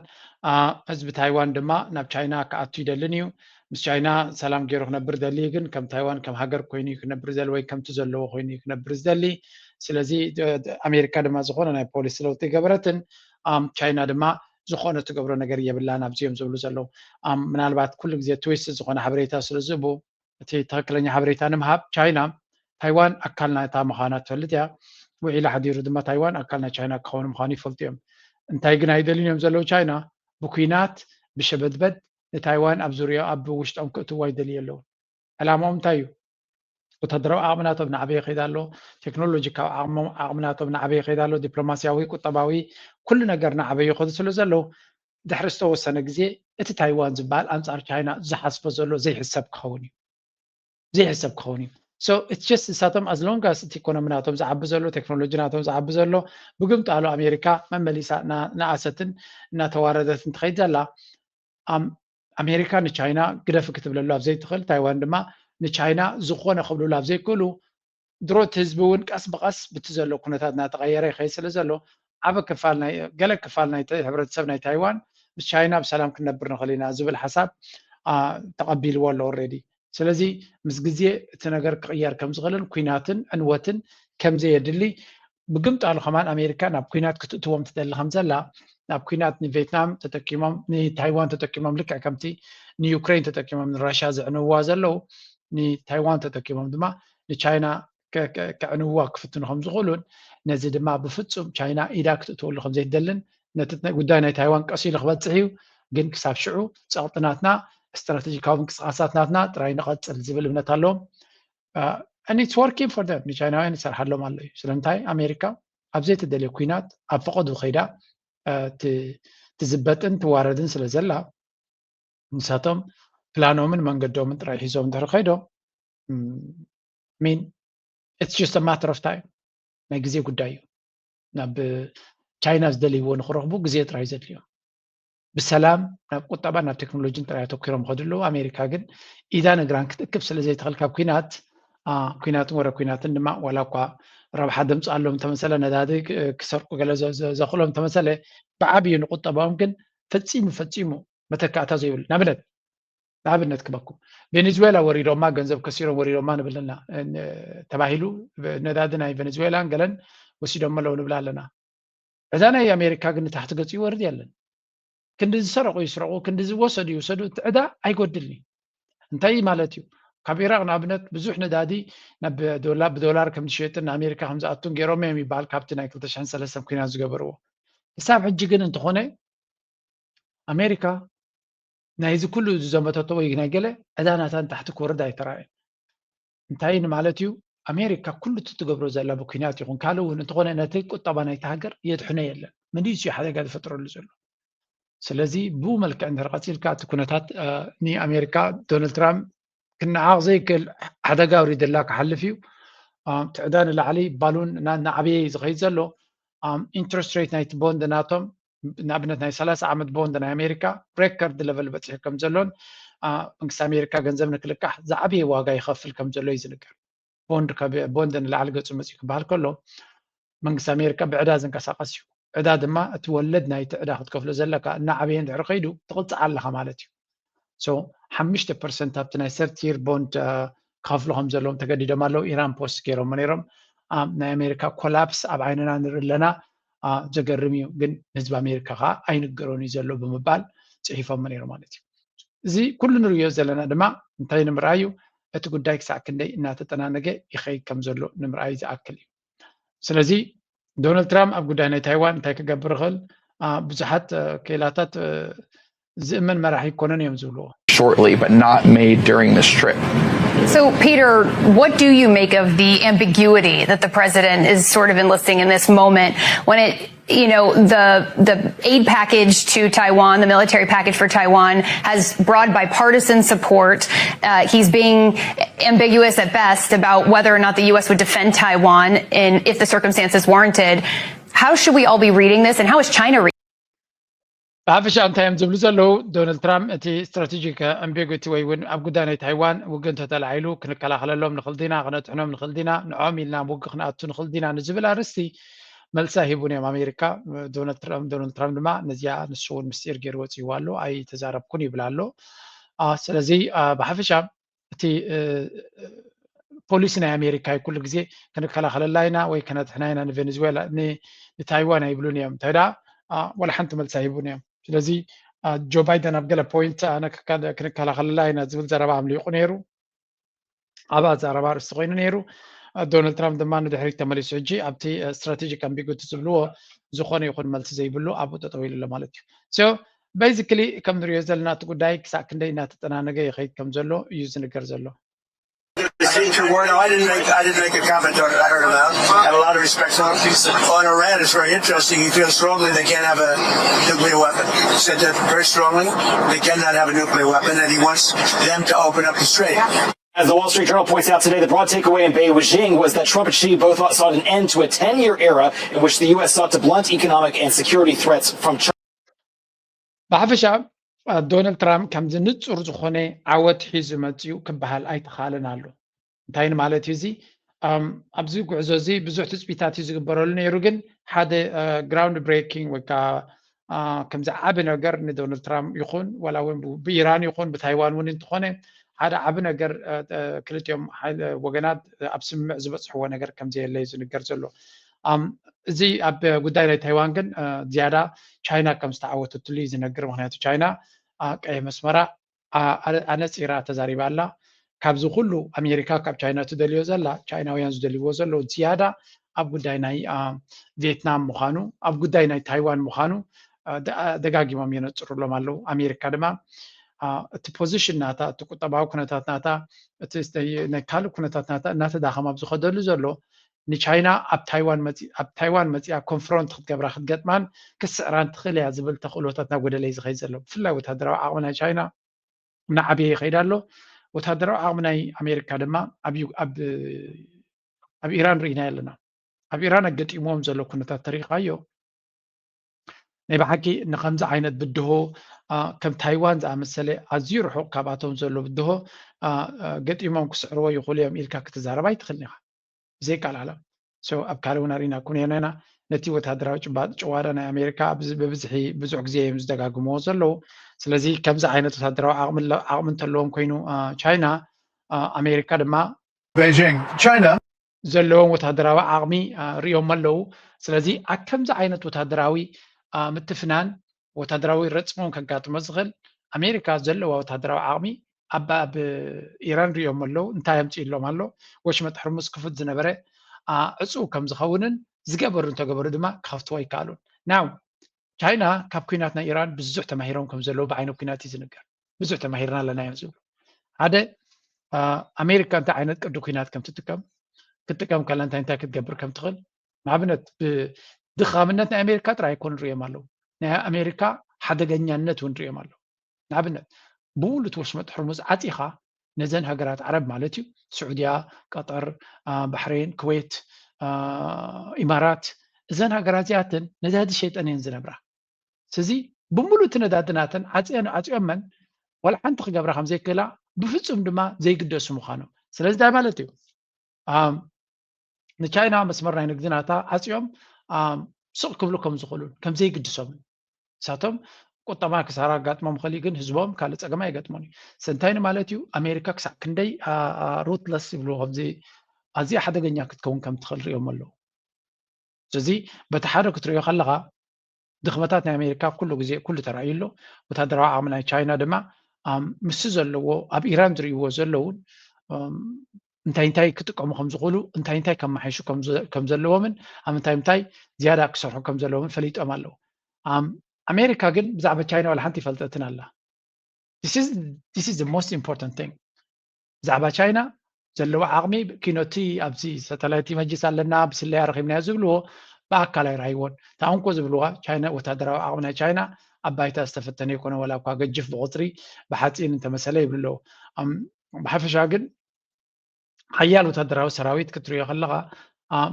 ህዝቢ ታይዋን ድማ ናብ ቻይና ክኣቱ ይደልን እዩ። ምስ ቻይና ሰላም ገይሩ ክነብር ደሊ፣ ግን ከም ታይዋን ከም ሃገር ኮይኑ እዩ ክነብር ዝደሊ፣ ወይ ከምቲ ዘለዎ ኮይኑ እዩ ክነብር ዝደሊ። ስለዚ ኣሜሪካ ድማ ዝኾነ ናይ ፖሊሲ ለውጢ ገበረትን፣ ቻይና ድማ ዝኾነ ትገብሮ ነገር የብላን ኣብዚ እዮም ዝብሉ ዘለዉ። ምናልባት ኩሉ ግዜ ትዊስት ዝኾነ ሓበሬታ ስለ ዝህቡ፣ እቲ ትኽክለኛ ሓበሬታ ንምሃብ፣ ቻይና ታይዋን ኣካል ናይታ ምዃና ትፈልጥ እያ። ውዒላ ሓዲሩ ድማ ታይዋን ኣካል ናይ ቻይና ክኸውን ምዃኑ ይፈልጡ እዮም። እንታይ ግን ኣይደልዩን እዮም ዘለዉ? ቻይና ብኲናት ብሸበድበድ ንታይዋን ኣብ ዙርያ ኣብ ውሽጦም ክእትዋ ይደልዩ ኣለዉ። ዕላማኦም እንታይ እዩ? ወታደራዊ ዓቕምናቶም ናዕበየ ይኸይድ ኣሎ። ቴክኖሎጂካዊ ዓቕምናቶም ናዕበየ ይኸይድ ኣሎ። ዲፕሎማሲያዊ፣ ቁጠባዊ፣ ኩሉ ነገር ናዕበየ ይኸዱ ስለ ዘለዉ፣ ድሕሪ ዝተወሰነ ግዜ እቲ ታይዋን ዝበሃል ኣንጻር ቻይና ዝሓስቦ ዘሎ ዘይሕሰብ ክኸውን እዩ። ዘይሕሰብ ክኸውን እዩ። So it's just ንሳቶም as long as እቲ ኢኮኖሚ ናቶም ዝዓቢ ዘሎ፣ ቴክኖሎጂ ናቶም ዝዓቢ ዘሎ፣ ብግምጣሉ ኣሜሪካ መመሊሳ እናኣሰትን እናተዋረደትን ትኸይድ ዘላ። ኣሜሪካ ንቻይና ግደፊ ክትብለሉ ኣብ ዘይትኽእል፣ ታይዋን ድማ ንቻይና ዝኾነ ክብልሉ ኣብ ዘይክእሉ፣ ድሮ እቲ ህዝቢ እውን ቀስ ብቐስ ብቲ ዘሎ ኩነታት እናተቐየረ ይኸይድ ስለ ዘሎ፣ ዓበ ክፋል ናይ ገለ ክፋል ናይ ሕብረተሰብ ናይ ታይዋን ምስ ቻይና ብሰላም ክንነብር ንኽእል ኢና ዝብል ሓሳብ ተቐቢልዎ ኣሎ ኦልሬዲ። ስለዚ ምስ ግዜ እቲ ነገር ክቕየር ከም ዝኽእልን ኩናትን ዕንወትን ከም ዘየድሊ ብግምጣሉ ከማን ኣሜሪካ ናብ ኩናት ክትእትዎም ትደሊ ከም ዘላ፣ ናብ ኩናት ንቬትናም ተጠቂሞም ንታይዋን ተጠቂሞም ልክዕ ከምቲ ንዩክሬን ተጠቂሞም ንራሽያ ዘዕንውዋ ዘለዉ ንታይዋን ተጠቂሞም ድማ ንቻይና ከዕንውዋ ክፍትኑ ከም ዝኽእሉን ነዚ ድማ ብፍጹም ቻይና ኢዳ ክትእትወሉ ከም ዘይትደልን ነቲ ጉዳይ ናይ ታይዋን ቀስ ኢሉ ክበጽሕ እዩ፣ ግን ክሳብ ሽዑ ጸቕጢ ናትና ስትራቴጂካዊ ምንቅስቃሳት ናትና ጥራይ ንቐጽል ዝብል እምነት ኣለዎም። And it's working for them። ንቻይናውያን ይሰርሓሎም ኣሎ እዩ። ስለምንታይ ኣሜሪካ ኣብ ዘይተደልየ ኩናት ኣብ ፈቐዱ ከይዳ ትዝበጥን ትዋረድን ስለ ዘላ ንሳቶም ፕላኖምን መንገዶምን ጥራይ ሒዞም እንድሕር ከይዶም ሚን it's just a matter of time። ናይ ግዜ ጉዳይ እዩ። ናብ ቻይና ዝደልይዎ ንክረኽቡ ግዜ ጥራይ ዘድልዮም። ብሰላም ናብ ቁጠባን ናብ ቴክኖሎጂን ጥራይ ኣተኪሮም ከድሉ ኣሜሪካ ግን ኢዳን እግራን ክትእክብ ስለ ዘይትኽእል ካብ ኩናት ኩናትን ወረ ኩናትን ድማ ዋላ እኳ ረብሓ ደምፅኣሎም እንተመሰለ ነዳዲ ክሰርቁ ገለ ዘኽሎም እንተመሰለ ብዓብዩ ንቁጠባኦም ግን ፈፂሙ ፈፂሙ መተካእታ ዘይብሉ ናብነት ንኣብነት ክበኩም ቬኔዙዌላ ወሪዶማ ገንዘብ ከሲሮም ወሪዶማ ንብልና ተባሂሉ ነዳዲ ናይ ቬኔዙዌላን ገለን ወሲዶም ኣለዉ ንብላ ኣለና። ዕዳ ናይ ኣሜሪካ ግን ንታሕቲ ገፂ ይወርድ የለን። ክንዲ ዝሰረቁ ይስረቁ፣ ክንዲ ዝወሰዱ ይውሰዱ፣ እቲ ዕዳ ኣይጎድልን እዩ። እንታይ ማለት እዩ? ካብ ኢራቅ ንኣብነት ብዙሕ ነዳዲ ናብ ዶላር ብዶላር ከም ዝሸጥን ንኣሜሪካ ከም ዝኣቱን ገይሮም እዮም ይበሃል ካብቲ ናይ ክልተ ሽሕን ሰለስተን ኩናት ዝገበርዎ። ክሳብ ሕጂ ግን እንተኾነ ኣሜሪካ ናይዚ ኩሉ ዝዘመተቶ ወይ ናይ ገለ ዕዳ ናታ ንታሕቲ ክወርድ ኣይተራእየን። እንታይ ንማለት እዩ? ኣሜሪካ ኩሉ እቲ ትገብሮ ዘላ ብኩናት ይኹን ካልእ እውን እንተኾነ ነቲ ቁጠባ ናይቲ ሃገር የድሕኖ የለን። መሊሱ እዩ ሓደጋ ዝፈጥረሉ ዘሎ። ስለዚ ብኡ መልክዕ እንድሕር ቀፂልካ እቲ ኩነታት ንኣሜሪካ ዶናልድ ትራምፕ ክነዓቕ ዘይክእል ሓደጋ ኣውሪድላ ክሓልፍ እዩ። እቲ ዕዳ ንላዕሊ ባሉን እናዓበየ እዩ ዝኸይድ ዘሎ። ኢንትረስት ሬት ናይቲ ቦንድ ናቶም ንኣብነት ናይ ሰላሳ ዓመት ቦንድ ናይ ኣሜሪካ ሬከርድ ለቨል በፂሑ ከም ዘሎን መንግስቲ ኣሜሪካ ገንዘብ ንክልቃሕ ዝዓበየ ዋጋ ይኸፍል ከም ዘሎ እዩ ዝንገር። ቦንድ ቦንድ ንላዕሊ ገፁ መፅኡ ክበሃል ከሎ መንግስቲ ኣሜሪካ ብዕዳ ዝንቀሳቀስ እዩ። ዕዳ ድማ እቲ ወለድ ናይቲ ዕዳ ክትከፍሎ ዘለካ እናዓበየ እንድሕር ከይዱ ትቕፃዕ ኣለካ ማለት እዩ። So ሓሙሽተ ፐርሰንት ኣብቲ ናይ ሰርቲር ቦንድ ክኸፍሉ ከም ዘለዎም ተገዲዶም ኣለዉ። ኢራን ፖስት ገይሮሞ ነይሮም። ናይ ኣሜሪካ ኮላፕስ ኣብ ዓይንና ንርኢ ኣለና፣ ዘገርም እዩ፣ ግን ንህዝቢ ኣሜሪካ ከዓ ኣይንገሮን እዩ ዘሎ ብምባል ፅሒፎሞ ነይሩ ማለት እዩ። እዚ ኩሉ ንርእዮ ዘለና ድማ እንታይ ንምርኣይ እዩ? እቲ ጉዳይ ክሳዕ ክንደይ እናተጠናነገ ይኸይድ ከም ዘሎ ንምርኣይ ዝኣክል እዩ። ስለዚ ዶናልድ ትራምፕ ኣብ ጉዳይ ናይ ታይዋን እንታይ ክገብር ይኽእል? ብዙሓት ክኢላታት ዝእመን መራሒ ኣይኮነን እዮም ዝብልዎ። Shortly, but not made during this trip. So, Peter, what do you make of the ambiguity that the president is sort of enlisting in this moment when it you know the the aid package to Taiwan, the military package for Taiwan, has broad bipartisan support. Uh, he's being ambiguous at best about whether or not the U S would defend Taiwan in if the circumstances warranted. How should we all be reading this, and how is China reading? ብሓፈሻ እንታይ እዮም ዝብሉ ዘለዉ? ዶናልድ ትራምፕ እቲ ስትራቴጂክ ኣምቢጉቲ ወይ እውን ኣብ ጉዳይ ናይ ታይዋን ውግእ እንተተላዒሉ ክንከላኸለሎም ንኽእል ዲና፣ ክነጥሕኖም ንኽእል ዲና፣ ንዖም ኢልና ውግእ ክንኣቱ ንኽእል ዲና ንዝብል ኣርእስቲ መልሲ ኣይህቡን እዮም ኣሜሪካ። ዶናልድ ትራምፕ ዶናልድ ትራምፕ ድማ ነዚኣ ንሱ እውን ምስጢር ገይሩ ወፂእዋ ኣሎ፣ ኣይተዛረብኩን ይብል ኣሎ። ስለዚ ብሓፈሻ እቲ ፖሊሲ ናይ ኣሜሪካ እዩ። ኩሉ ግዜ ክንከላኸለላ ኢና ወይ ከነጥሕና ኢና ንቬኔዙዌላ፣ ንታይዋን ኣይብሉን እዮም። እንታይ ደኣ ዋላ ሓንቲ መልሲ ኣይህቡን እዮም። ስለዚ ጆ ባይደን ኣብ ገለ ፖይንት ኣነ ክንከላኸለላ ኢና ዝብል ዘረባ ኣምሊቑ ነይሩ። ኣብ ኣዛረባ ርእስቲ ኮይኑ ነይሩ። ዶናልድ ትራምፕ ድማ ንድሕሪት ተመሊሱ ሕጂ ኣብቲ ስትራቴጂክ ኣምቢጉቲ ዝብልዎ ዝኾነ ይኹን መልሲ ዘይብሉ ኣብኡ ጠጠው ኢሉ ኣሎ ማለት እዩ። So basically ከም ንሪኦ ዘለና እቲ ጉዳይ ክሳዕ ክንደይ እናተጠናነገ ይኸይድ ከም ዘሎ እዩ ዝንገር ዘሎ። Secret word. I didn't make I didn't make a comment on it. I heard him out. I have a lot of respect for him. On Iran, it's very interesting. He feels strongly they can't have a nuclear weapon. He said that very strongly. They cannot have a nuclear weapon, and he wants them to open up the strait. As the Wall Street Journal points out today, the broad takeaway in Beijing was that Trump and Xi both sought an end to a ten-year era in which the U S sought to blunt economic and security threats from China. ብሓፈሻ ዶናልድ ትራምፕ ከምዚ ንፁር ዝኾነ ዓወት ሒዙ መፅኡ ክበሃል ኣይተኻእለን ኣሎ። እንታይ ማለት እዩ እዚ? ኣብዚ ጉዕዞ እዚ ብዙሕ ትፅቢታት እዩ ዝግበረሉ ነይሩ፣ ግን ሓደ ግራውንድ ብሬኪንግ ወይ ከዓ ከምዚ ዓቢ ነገር ንዶናልድ ትራምፕ ይኹን ዋላ እውን ብኢራን ይኹን ብታይዋን እውን እንተኾነ ሓደ ዓቢ ነገር ክልቲኦም ወገናት ኣብ ስምምዕ ዝበፅሕዎ ነገር ከምዘየለ እዩ ዝንገር ዘሎ። እዚ ኣብ ጉዳይ ናይ ታይዋን ግን ዝያዳ ቻይና ከም ዝተዓወተትሉ እዩ ዝነግር። ምክንያቱ ቻይና ቀይሕ መስመራ ኣነፂራ ተዛሪባ ኣላ። ካብዚ ኩሉ ኣሜሪካ ካብ ቻይና ትደልዮ ዘላ፣ ቻይናውያን ዝደልይዎ ዘለዉ ዝያዳ ኣብ ጉዳይ ናይ ቪየትናም ምዃኑ፣ ኣብ ጉዳይ ናይ ታይዋን ምዃኑ ደጋጊሞም የነፅሩሎም ኣለዉ። ኣሜሪካ ድማ እቲ ፖዚሽን ናታ፣ እቲ ቁጠባዊ ኩነታት ናታ፣ እቲ ናይ ካልእ ኩነታት ናታ እናተዳኸመ ኣብ ዝኸደሉ ዘሎ ንቻይና ኣብ ታይዋን መፂኣ ኮንፍሮንት ክትገብራ ክትገጥማን ክትስዕራን ትኽእል እያ ዝብል ተኽእሎታት እናጎደለ እዩ ዝኸይድ ዘሎ። ብፍላይ ወታደራዊ ዓቕሚ ናይ ቻይና እናዓበየ ይኸይድ ኣሎ። ወታደራዊ ዓቕሚ ናይ ኣሜሪካ ድማ ኣብ ኢራን ርኢናዮ ኣለና። ኣብ ኢራን ኣገጢምዎም ዘሎ ኩነታት ተሪኢኻዮ ናይ ብሓቂ ንከምዚ ዓይነት ብድሆ ከም ታይዋን ዝኣመሰለ ኣዝዩ ርሑቕ ካብኣቶም ዘሎ ብድሆ ገጢሞም ክስዕርዎ ይኽእሉ እዮም ኢልካ ክትዛረብ ኣይትኽእልን ኢኻ። ብዘይቃል ዓለም so ኣብ ካልእ እውን ኣርኢናኩም ነርና ኢና። ነቲ ወታደራዊ ጭባጥ ጭዋዳ ናይ ኣሜሪካ ብብዝሒ ብዙሕ ግዜ እዮም ዝደጋግምዎ ዘለዉ። ስለዚ ከምዚ ዓይነት ወታደራዊ ዓቕሚ እንተለዎም ኮይኑ ቻይና ኣሜሪካ ድማ Beijing, China. ዘለዎም ወታደራዊ ዓቕሚ ርእዮም ኣለዉ። ስለዚ ኣብ ከምዚ ዓይነት ወታደራዊ ምትፍናን ወታደራዊ ረፅሞን ከጋጥሞ ዝኽእል ኣሜሪካ ዘለዋ ወታደራዊ ዓቕሚ ኣብ ኣብ ኢራን ርእዮም ኣለዉ። እንታይ ኣምፅእሎም ኣሎ? ወሽመጥ ሕርሙዝ ክፉት ዝነበረ ዕፁው ከም ዝኸውንን ዝገበሩ እንተገበሩ ድማ ክኸፍትዎ ኣይከኣሉን። ናው ቻይና ካብ ኩናት ናይ ኢራን ብዙሕ ተማሂሮም ከም ዘለዉ ብዓይነ ኩናት እዩ ዝንገር። ብዙሕ ተማሂርና ኣለና እዮም ዝብሉ። ሓደ ኣሜሪካ እንታይ ዓይነት ቅዲ ኩናት ከም ትጥቀም ክትጥቀም ከላ እንታይ እንታይ ክትገብር ከም ትኽእል ንኣብነት ድኻምነት ናይ ኣሜሪካ ጥራይ ኣይኮኑ ንሪኦም ኣለዉ። ናይ ኣሜሪካ ሓደገኛነት እውን ንሪኦም ኣለዉ። ንኣብነት ብሙሉእ እቲ ወሽመጥ ሕርሙዝ ዓፂኻ ነዘን ሃገራት ዓረብ ማለት እዩ ስዑድያ፣ ቀጠር፣ ባሕሬን፣ ኩዌት፣ ኢማራት እዘን ሃገራት እዚኣተን ነዳዲ ሸይጠን እየን ዝነብራ። ስለዚ ብሙሉእ እቲ ነዳዲ ናተን ዓፅየን ዓፅዮመን ዋላ ሓንቲ ክገብራ ከም ዘይክእላ ብፍፁም ድማ ዘይግደሱ ምዃኖም። ስለዚ እንታይ ማለት እዩ? ንቻይና መስመር ናይ ንግዲ ናታ ዓፅዮም ስቕ ክብሉ ከም ዝኽእሉን ከም ዘይግድሶምን ንሳቶም ቁጠባ ክሳራ ኣጋጥሞም ይኽእል እዩ፣ ግን ህዝቦም ካልእ ፀገም ኣይገጥሞን እዩ። ስለዚ እንታይ ማለት እዩ? ኣሜሪካ ክሳዕ ክንደይ ሩትለስ ይብልዎ ከምዚ ኣዝያ ሓደገኛ ክትከውን ከም ትኽእል ርእዮም ኣለዉ። ስለዚ በቲ ሓደ ክትሪኦ ከለኻ ድኽመታት ናይ ኣሜሪካ ኩሉ ግዜ ኩሉ ተራእዩ ኣሎ። ወታደራዊ ዓቕሚ ናይ ቻይና ድማ ምስቲ ዘለዎ ኣብ ኢራን ዝርእይዎ ዘለውን እንታይ እንታይ ክጥቀሙ ከም ዝኽእሉ እንታይ እንታይ ከመሓይሹ ከም ዘለዎምን ኣብ ምንታይ ምንታይ ዝያዳ ክሰርሑ ከም ዘለዎምን ፈሊጦም ኣለዉ። ኣሜሪካ ግን ብዛዕባ ቻይና ዋላ ሓንቲ ይፈልጠትን ኣላ። This is the most important thing። ብዛዕባ ቻይና ዘለዎ ዓቕሚ ኪኖቲ ኣብዚ ሳተላይቲ መጅስ ኣለና ብስለያ ረኺብናዮ ዝብልዎ ብኣካል ኣይረኣይዎን። እታ እንኮ ዝብልዋ ቻይና ወታደራዊ ዓቕሚ ናይ ቻይና ኣብ ባይታ ዝተፈተነ ይኮነ ዋላ እኳ ገጅፍ ብቁፅሪ ብሓፂን እንተመሰለ ይብሉ ኣለዉ። ብሓፈሻ ግን ሓያል ወታደራዊ ሰራዊት ክትሪኦ ከለኻ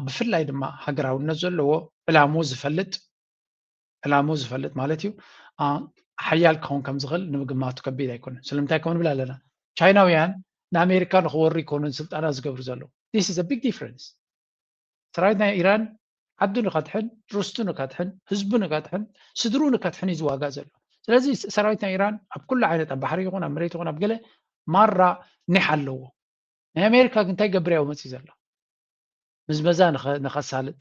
ብፍላይ ድማ ሃገራውነት ዘለዎ ዕላሙ ዝፈልጥ ዕላሙ ዝፈልጥ ማለት እዩ። ሓያል ክኸውን ከም ዝኽእል ንምግማቱ ከቢድ ኣይኮነን። ስለምንታይ ከም ንብል ኣለና፣ ቻይናውያን ንኣሜሪካ ንክወሩ ኣይኮኑን ስልጠና ዝገብሩ ዘለዉ። This is a big difference። ሰራዊት ናይ ኢራን ዓዱ ንከድሕን፣ ርስቱ ንከድሕን፣ ህዝቡ ንከድሕን፣ ስድሩ ንከድሕን እዩ ዝዋጋእ ዘሎ። ስለዚ ሰራዊት ናይ ኢራን ኣብ ኩሉ ዓይነት፣ ኣብ ባሕሪ ይኹን ኣብ መሬት ይኹን ኣብ ገለ ማራ ኒሕ ኣለዎ። ናይ ኣሜሪካ ግን እንታይ ገብር ያው መፅዩ ዘሎ? ምዝመዛ ንኸሳልጥ፣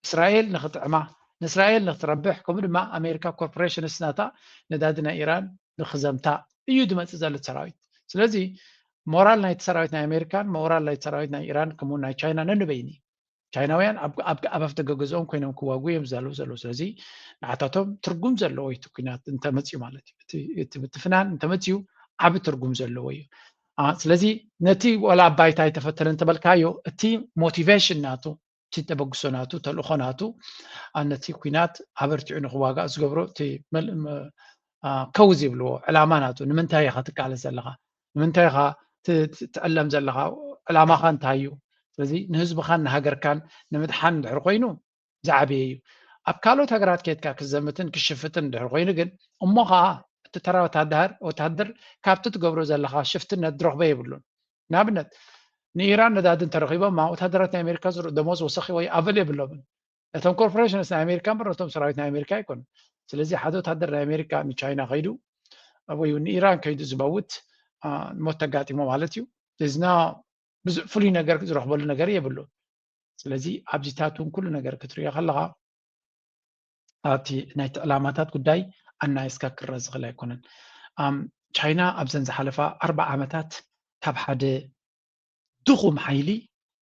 እስራኤል ንኽጥዕማ፣ ንእስራኤል ንክትረብሕ፣ ከምኡ ድማ ኣሜሪካ ኮርፖሬሽንስ ናታ ነዳዲ ናይ ኢራን ንክዘምታ እዩ ዝመፅእ ዘሎ ሰራዊት። ስለዚ ሞራል ናይቲ ሰራዊት ናይ ኣሜሪካን ሞራል ናይቲ ሰራዊት ናይ ኢራን ከምኡ ናይ ቻይና ነንበይኒ። ቻይናውያን ኣብ ኣፍ ደገ ገዝኦም ኮይኖም ክዋጉ እዮም ዝዛለዉ ዘለዉ። ስለዚ ንዓታቶም ትርጉም ዘለዎ እዩ እቲ ኩናት እንተመፅዩ ማለት እዩ። እቲ ምትፍናን እንተመፅዩ ዓብ ትርጉም ዘለዎ እዩ። ስለዚ ነቲ ዋላ ኣባይታ ኣይተፈተነ እንተበልካዮ፣ እቲ ሞቲቬሽን ናቱ፣ እቲ ተበግሶ ናቱ፣ ተልእኾ ናቱ ነቲ ኩናት ኣበርቲዑ ንክዋጋእ ዝገብሮ እቲ ከው ዝብልዎ ዕላማ ናቱ፣ ንምንታይ ኢኻ ትቃለስ ዘለኻ? ንምንታይ ኢኻ ትዕለም ዘለኻ? ዕላማኻ እንታይ እዩ? ስለዚ ንህዝብኻን ንሃገርካን ንምድሓን እንድሕር ኮይኑ ዝዓበየ እዩ። ኣብ ካልኦት ሃገራት ከይድካ ክዘምትን ክሽፍትን እንድሕር ኮይኑ ግን፣ እሞ ኸዓ እቲ ተራ ወታደር ወታደር ካብቲ ትገብሮ ዘለኻ ሽፍትነት ድረኽቦ የብሉን። ንኣብነት ንኢራን ነዳዲ እንተረኺቦማ ወታደራት ናይ ኣሜሪካ ደሞዝ ወሰኺ ወይ ኣቨል የብሎምን። እቶም ኮርፖሬሽንስ ናይ ኣሜሪካ እምበር ነቶም ሰራዊት ናይ ኣሜሪካ ኣይኮኑን። ስለዚ ሓደ ወታደር ናይ ኣሜሪካ ንቻይና ከይዱ ወይ ንኢራን ከይዱ ዝመውት ሞት ተጋጢሞ ማለት እዩ። እዝና ብዙሕ ፍሉይ ነገር ዝረኽበሉ ነገር የብሉን። ስለዚ ኣብዚታት እውን ኩሉ ነገር ክትሪኦ ከለኻ ኣብቲ ናይቲ ዕላማታት ጉዳይ ኣናየስካ ክረአ ዝኽእል ኣይኮነን። ቻይና ኣብዘን ዝሓለፋ ኣርባ ዓመታት ካብ ሓደ ድኹም ሓይሊ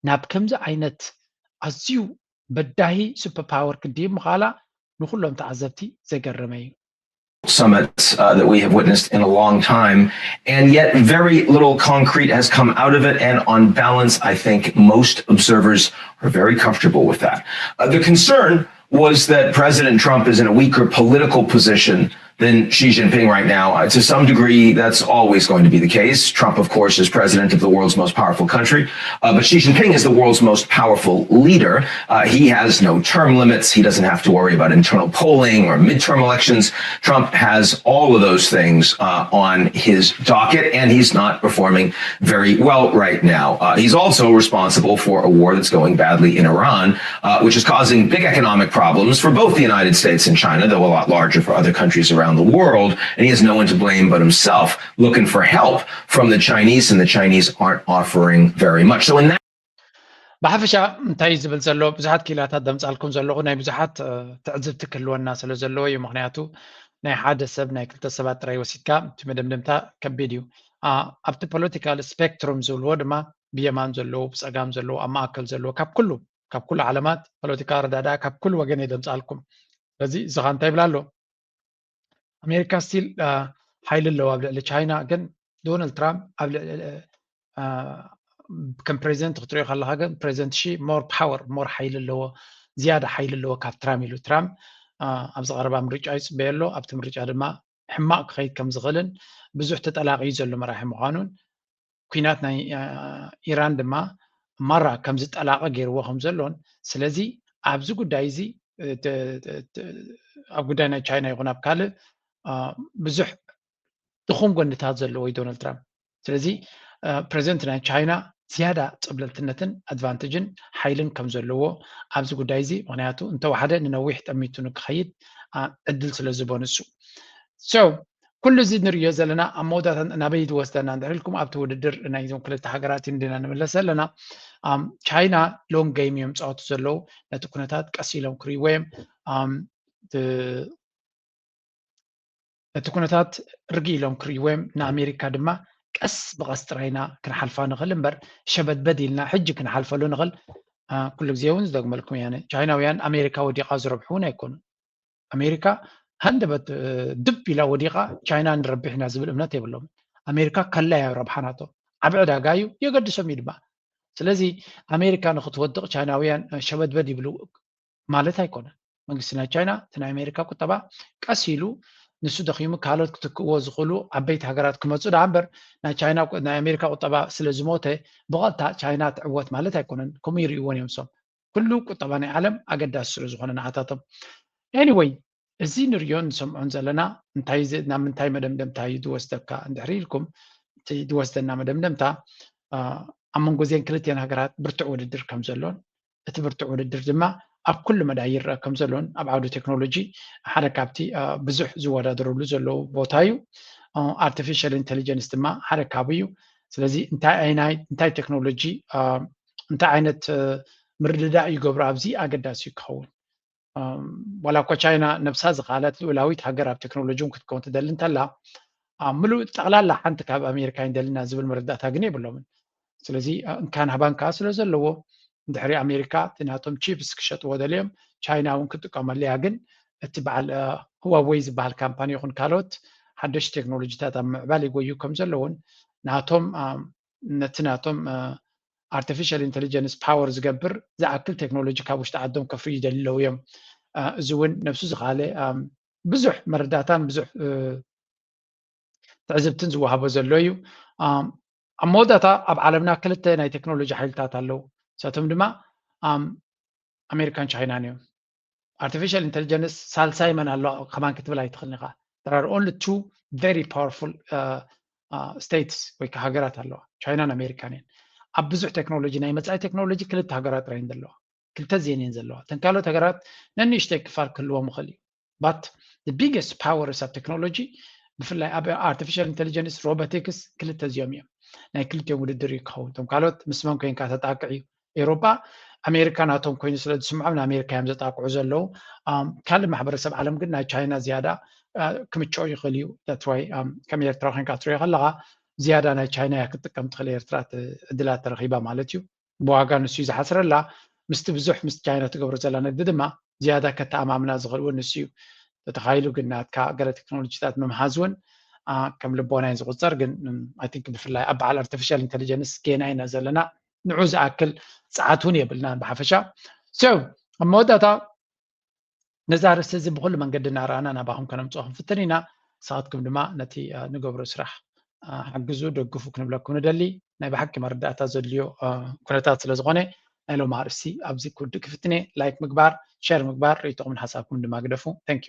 ናብ ከምዚ ዓይነት ኣዝዩ በዳሂ ሱፐር ፓወር ክድይብ ምኽኣላ ንኩሎም ተዓዘብቲ ዘገረመ እዩ። Summits uh, that we have witnessed in a long time, and yet very little concrete has come out of it. And on balance, I think most observers are very comfortable with that. Uh, the concern was that President Trump is in a weaker political position than Xi Jinping right now. Uh, to some degree, that's always going to be the case. Trump, of course, is president of the world's most powerful country, uh, but Xi Jinping is the world's most powerful leader. Uh, he has no term limits. He doesn't have to worry about internal polling or midterm elections. Trump has all of those things uh, on his docket, and he's not performing very well right now. Uh, he's also responsible for a war that's going badly in Iran, uh, which is causing big economic problems for both the United States and China, though a lot larger for other countries around the world. And he has no one to blame but himself, looking for help from the Chinese, and the Chinese aren't offering very much. So in that ብሓፈሻ እንታይ እዩ ዝብል ዘሎ? ብዙሓት ክኢላታት ደምፃልኩም ዘለኹ ናይ ብዙሓት ትዕዝብቲ ክህልወና ስለ ዘለዎ እዩ። ምክንያቱ ናይ ሓደ ሰብ ናይ ክልተ ሰባት ጥራይ ወሲድካ እቲ መደምደምታ ከቢድ እዩ። ኣብቲ ፖለቲካል ስፔክትሩም ዝብልዎ ድማ ብየማን ዘለዎ፣ ብፀጋም ዘለዎ፣ ኣብ ማእከል ዘለዎ፣ ካብ ኩሉ ካብ ኩሉ ዓለማት ፖለቲካ ኣረዳድኣ ካብ ኩሉ ወገን እየ ደምፃልኩም። ስለዚ እዚ ኸ እንታይ ይብል ኣሎ? ኣሜሪካ ስቲል ሓይሊ ኣለዋ ኣብ ልዕሊ ቻይና፣ ግን ዶናልድ ትራምፕ ኣብ ልዕሊ ከም ፕሬዚደንት ክትሪኦ ከለካ ግን ፕሬዚደንት ሺ ሞር ፓወር ሞር ሓይሊ ኣለዎ፣ ዝያዳ ሓይሊ ኣለዎ ካብ ትራምፕ ኢሉ። ትራምፕ ኣብዚ ቀረባ ምርጫ ይፅበዮ ኣሎ። ኣብቲ ምርጫ ድማ ሕማቕ ክኸይድ ከም ዝኽእልን ብዙሕ ተጠላቒ ዘሎ መራሒ ምዃኑን ኩናት ናይ ኢራን ድማ ማራ ከም ዝጠላቐ ገይርዎ ከም ዘሎን፣ ስለዚ ኣብዚ ጉዳይ እዚ ኣብ ጉዳይ ናይ ቻይና ይኹን ኣብ ካልእ ብዙሕ ድኹም ጎንታት ዘለዎ እዩ ዶናልድ ትራምፕ። ስለዚ ፕሬዚደንት ናይ ቻይና ዝያዳ ፀብለልትነትን ኣድቫንቴጅን ሓይልን ከም ዘለዎ ኣብዚ ጉዳይ እዚ፣ ምክንያቱ እንተወሓደ ንነዊሕ ጠሚቱ ንክኸይድ ዕድል ስለ ዝቦ ንሱ። So ኩሉ እዚ ንሪኦ ዘለና ኣብ መወዳእታ ናበይ ዝወስደና እንድሕር ኢልኩም ኣብቲ ውድድር ናይዞም ክልተ ሃገራት ኢና ንምለስ ዘለና። ቻይና ሎንግ ጌም እዮም ዝፃወቱ ዘለዉ። ነቲ ኩነታት ቀስ ኢሎም ክሪእዎ እዮም። ነቲ ኩነታት ርግእ ኢሎም ክሪእዎ እዮም። ንኣሜሪካ ድማ ቀስ ብቐስ ጥራይ ኢና ክንሓልፋ ንኽእል እምበር ሸበድበድ ኢልና ሕጂ ክንሓልፈሉ ንኽእል። ኩሉ ግዜ እውን ዝደግመልኩም እየ። ቻይናውያን ኣሜሪካ ወዲቓ ዝረብሑ እውን ኣይኮኑን። ኣሜሪካ ሃንደበት ድብ ኢላ ወዲቓ ቻይና ንረብሕ ኢና ዝብል እምነት የብሎም። ኣሜሪካ ከላ እያ ረብሓ ናቶም። ዓብ ዕዳጋ እዩ፣ የገድሶም እዩ ድማ። ስለዚ ኣሜሪካ ንክትወድቕ ቻይናውያን ሸበድበድ ይብሉ ማለት ኣይኮነን። መንግስቲ ናይ ቻይና እቲ ናይ ኣሜሪካ ቁጠባ ቀስ ኢሉ ንሱ ደኺሙ ካልኦት ክትክእዎ ዝኽእሉ ዓበይቲ ሃገራት ክመፁ ደኣ እምበር ናይ ቻይና ናይ ኣሜሪካ ቁጠባ ስለ ዝሞተ ብቐጥታ ቻይና ትዕወት ማለት ኣይኮነን። ከምኡ ይርእይዎን እዮም እሶም። ኩሉ ቁጠባ ናይ ዓለም ኣገዳሲ ስለ ዝኾነ ንዓታቶም። Anyway እዚ ንሪኦን ንሰምዖን ዘለና እንታይ ናብ ምንታይ መደምደምታ እዩ ዝወስደካ እንድሕሪ ኢልኩም፣ እቲ ዝወስደና መደምደምታ ኣብ መንጎ እዚአን ክልቲአን ሃገራት ብርቱዕ ውድድር ከም ዘሎን እቲ ብርቱዕ ውድድር ድማ ኣብ ኩሉ መዳይ ይረአ ከም ዘሎን ኣብ ዓውዲ ቴክኖሎጂ ሓደ ካብቲ ብዙሕ ዝወዳደረሉ ዘለዉ ቦታ እዩ። ኣርቲፊሻል ኢንቴሊጀንስ ድማ ሓደ ካብኡ እዩ። ስለዚ እንታይ ቴክኖሎጂ እንታይ ዓይነት ምርድዳእ ይገብሩ ኣብዚ ኣገዳሲ እዩ ክኸውን። ዋላ እኳ ቻይና ነብሳ ዝኸኣለት ልኡላዊት ሃገር ኣብ ቴክኖሎጂ እውን ክትከውን ትደሊ እንተላ ምሉእ ጠቕላላ ሓንቲ ካብ ኣሜሪካ ይንደልና ዝብል መረዳእታ ግን የብሎምን። ስለዚ እንካን ሃባን ከዓ ስለ ዘለዎ ድሕሪ ኣሜሪካ እቲ ናቶም ቺፕስ ክሸጥዎ ደልዮም ቻይና እውን ክጥቀመሉ እያ። ግን እቲ በዓል ህዋወይ ዝበሃል ካምፓኒ ይኹን ካልኦት ሓደሽቲ ቴክኖሎጂታት ኣብ ምዕባል ይጎዩ ከም ዘለውን ናቶም ነቲ ናቶም ኣርቲፊሻል ኢንቴሊጀንስ ፓወር ዝገብር ዝኣክል ቴክኖሎጂ ካብ ውሽጢ ዓዶም ከፍርዩ ይደሊ ኣለዉ እዮም። እዚ እውን ነብሱ ዝኸኣለ ብዙሕ መረዳእታን ብዙሕ ትዕዝብትን ዝወሃቦ ዘሎ እዩ። ኣብ መወዳእታ ኣብ ዓለምና ክልተ ናይ ቴክኖሎጂ ሓይልታት ኣለዉ። ንሳቶም ድማ ኣሜሪካን ቻይናን እዮም። ኣርቲፊሻል ኢንቴሊጀንስ ሳልሳይ መን ኣሎ ከማን ክትብል ኣይትኽእልን ኢኻ። There are only two very powerful states ወይ ከዓ ሃገራት ኣለዋ፣ ቻይናን ኣሜሪካን እየን። ኣብ ብዙሕ ቴክኖሎጂ ናይ መፃኢ ቴክኖሎጂ ክልተ ሃገራት ጥራይ ዘለዋ፣ ክልተ ዜን እየን ዘለዋ። እተን ካልኦት ሃገራት ነንእሽተይ ክፋል ክህልዎም ይኽእል እዩ። But the biggest powers ኣብ ቴክኖሎጂ ብፍላይ ኣብ ኣርቲፊሻል ኢንቴሊጀንስ ሮቦቲክስ ክልተ እዚኦም እዮም። ናይ ክልቲኦም ውድድር እዩ ክኸውን። እቶም ካልኦት ምስ መን ኮይንካ ተጣቅዕ እዩ። ኤውሮጳ ኣሜሪካ ናቶም ኮይኑ ስለ ዝስምዖም ንኣሜሪካ እዮም ዘጣቅዑ ዘለዉ። ካልእ ማሕበረሰብ ዓለም ግን ናይ ቻይና ዝያዳ ክምችኦ ይኽእል እዩ። That's why ከም ኤርትራ ኮይንካ ትሪኦ ከለኻ ዝያዳ ናይ ቻይና እያ ክትጥቀም ትኽእል ኤርትራ ዕድላት ተረኺባ ማለት እዩ። ብዋጋ ንሱ እዩ ዝሓስረላ። ምስቲ ብዙሕ ምስ ቻይና ትገብሮ ዘላ ንግዲ ድማ ዝያዳ ከተኣማምና ዝኽእል እውን ንሱ እዩ። ተተኻይሉ ግን ናትካ ገለ ቴክኖሎጂታት ምምሃዝ እውን ከም ልቦና እዩ ዝቁፀር። ግን I think ብፍላይ ኣብ በዓል ኣርቲፊሻል ኢንቴሊጀንስ ጌና ኢና ዘለና። ንዑ ዝኣክል ፀዓት እውን የብልናን ብሓፈሻ። So ኣብ መወዳእታ ነዚ ኣርእስቲ እዚ ብኩሉ መንገዲ እናረኣና ናባኹም ከነምፅኦ ክንፍትን ኢና። ንስኻትኩም ድማ ነቲ ንገብሮ ስራሕ ሓግዙ፣ ደግፉ ክንብለኩም ንደሊ። ናይ ብሓቂ መረዳእታ ዘድልዮ ኩነታት ስለ ዝኾነ ናይ ሎም ኣርእስቲ ኣብዚ ክውድእ ክፍትን እየ። ላይክ ምግባር፣ ሸር ምግባር፣ ርእይቶኹምን ሓሳብኩም ድማ ግደፉ። Thank you።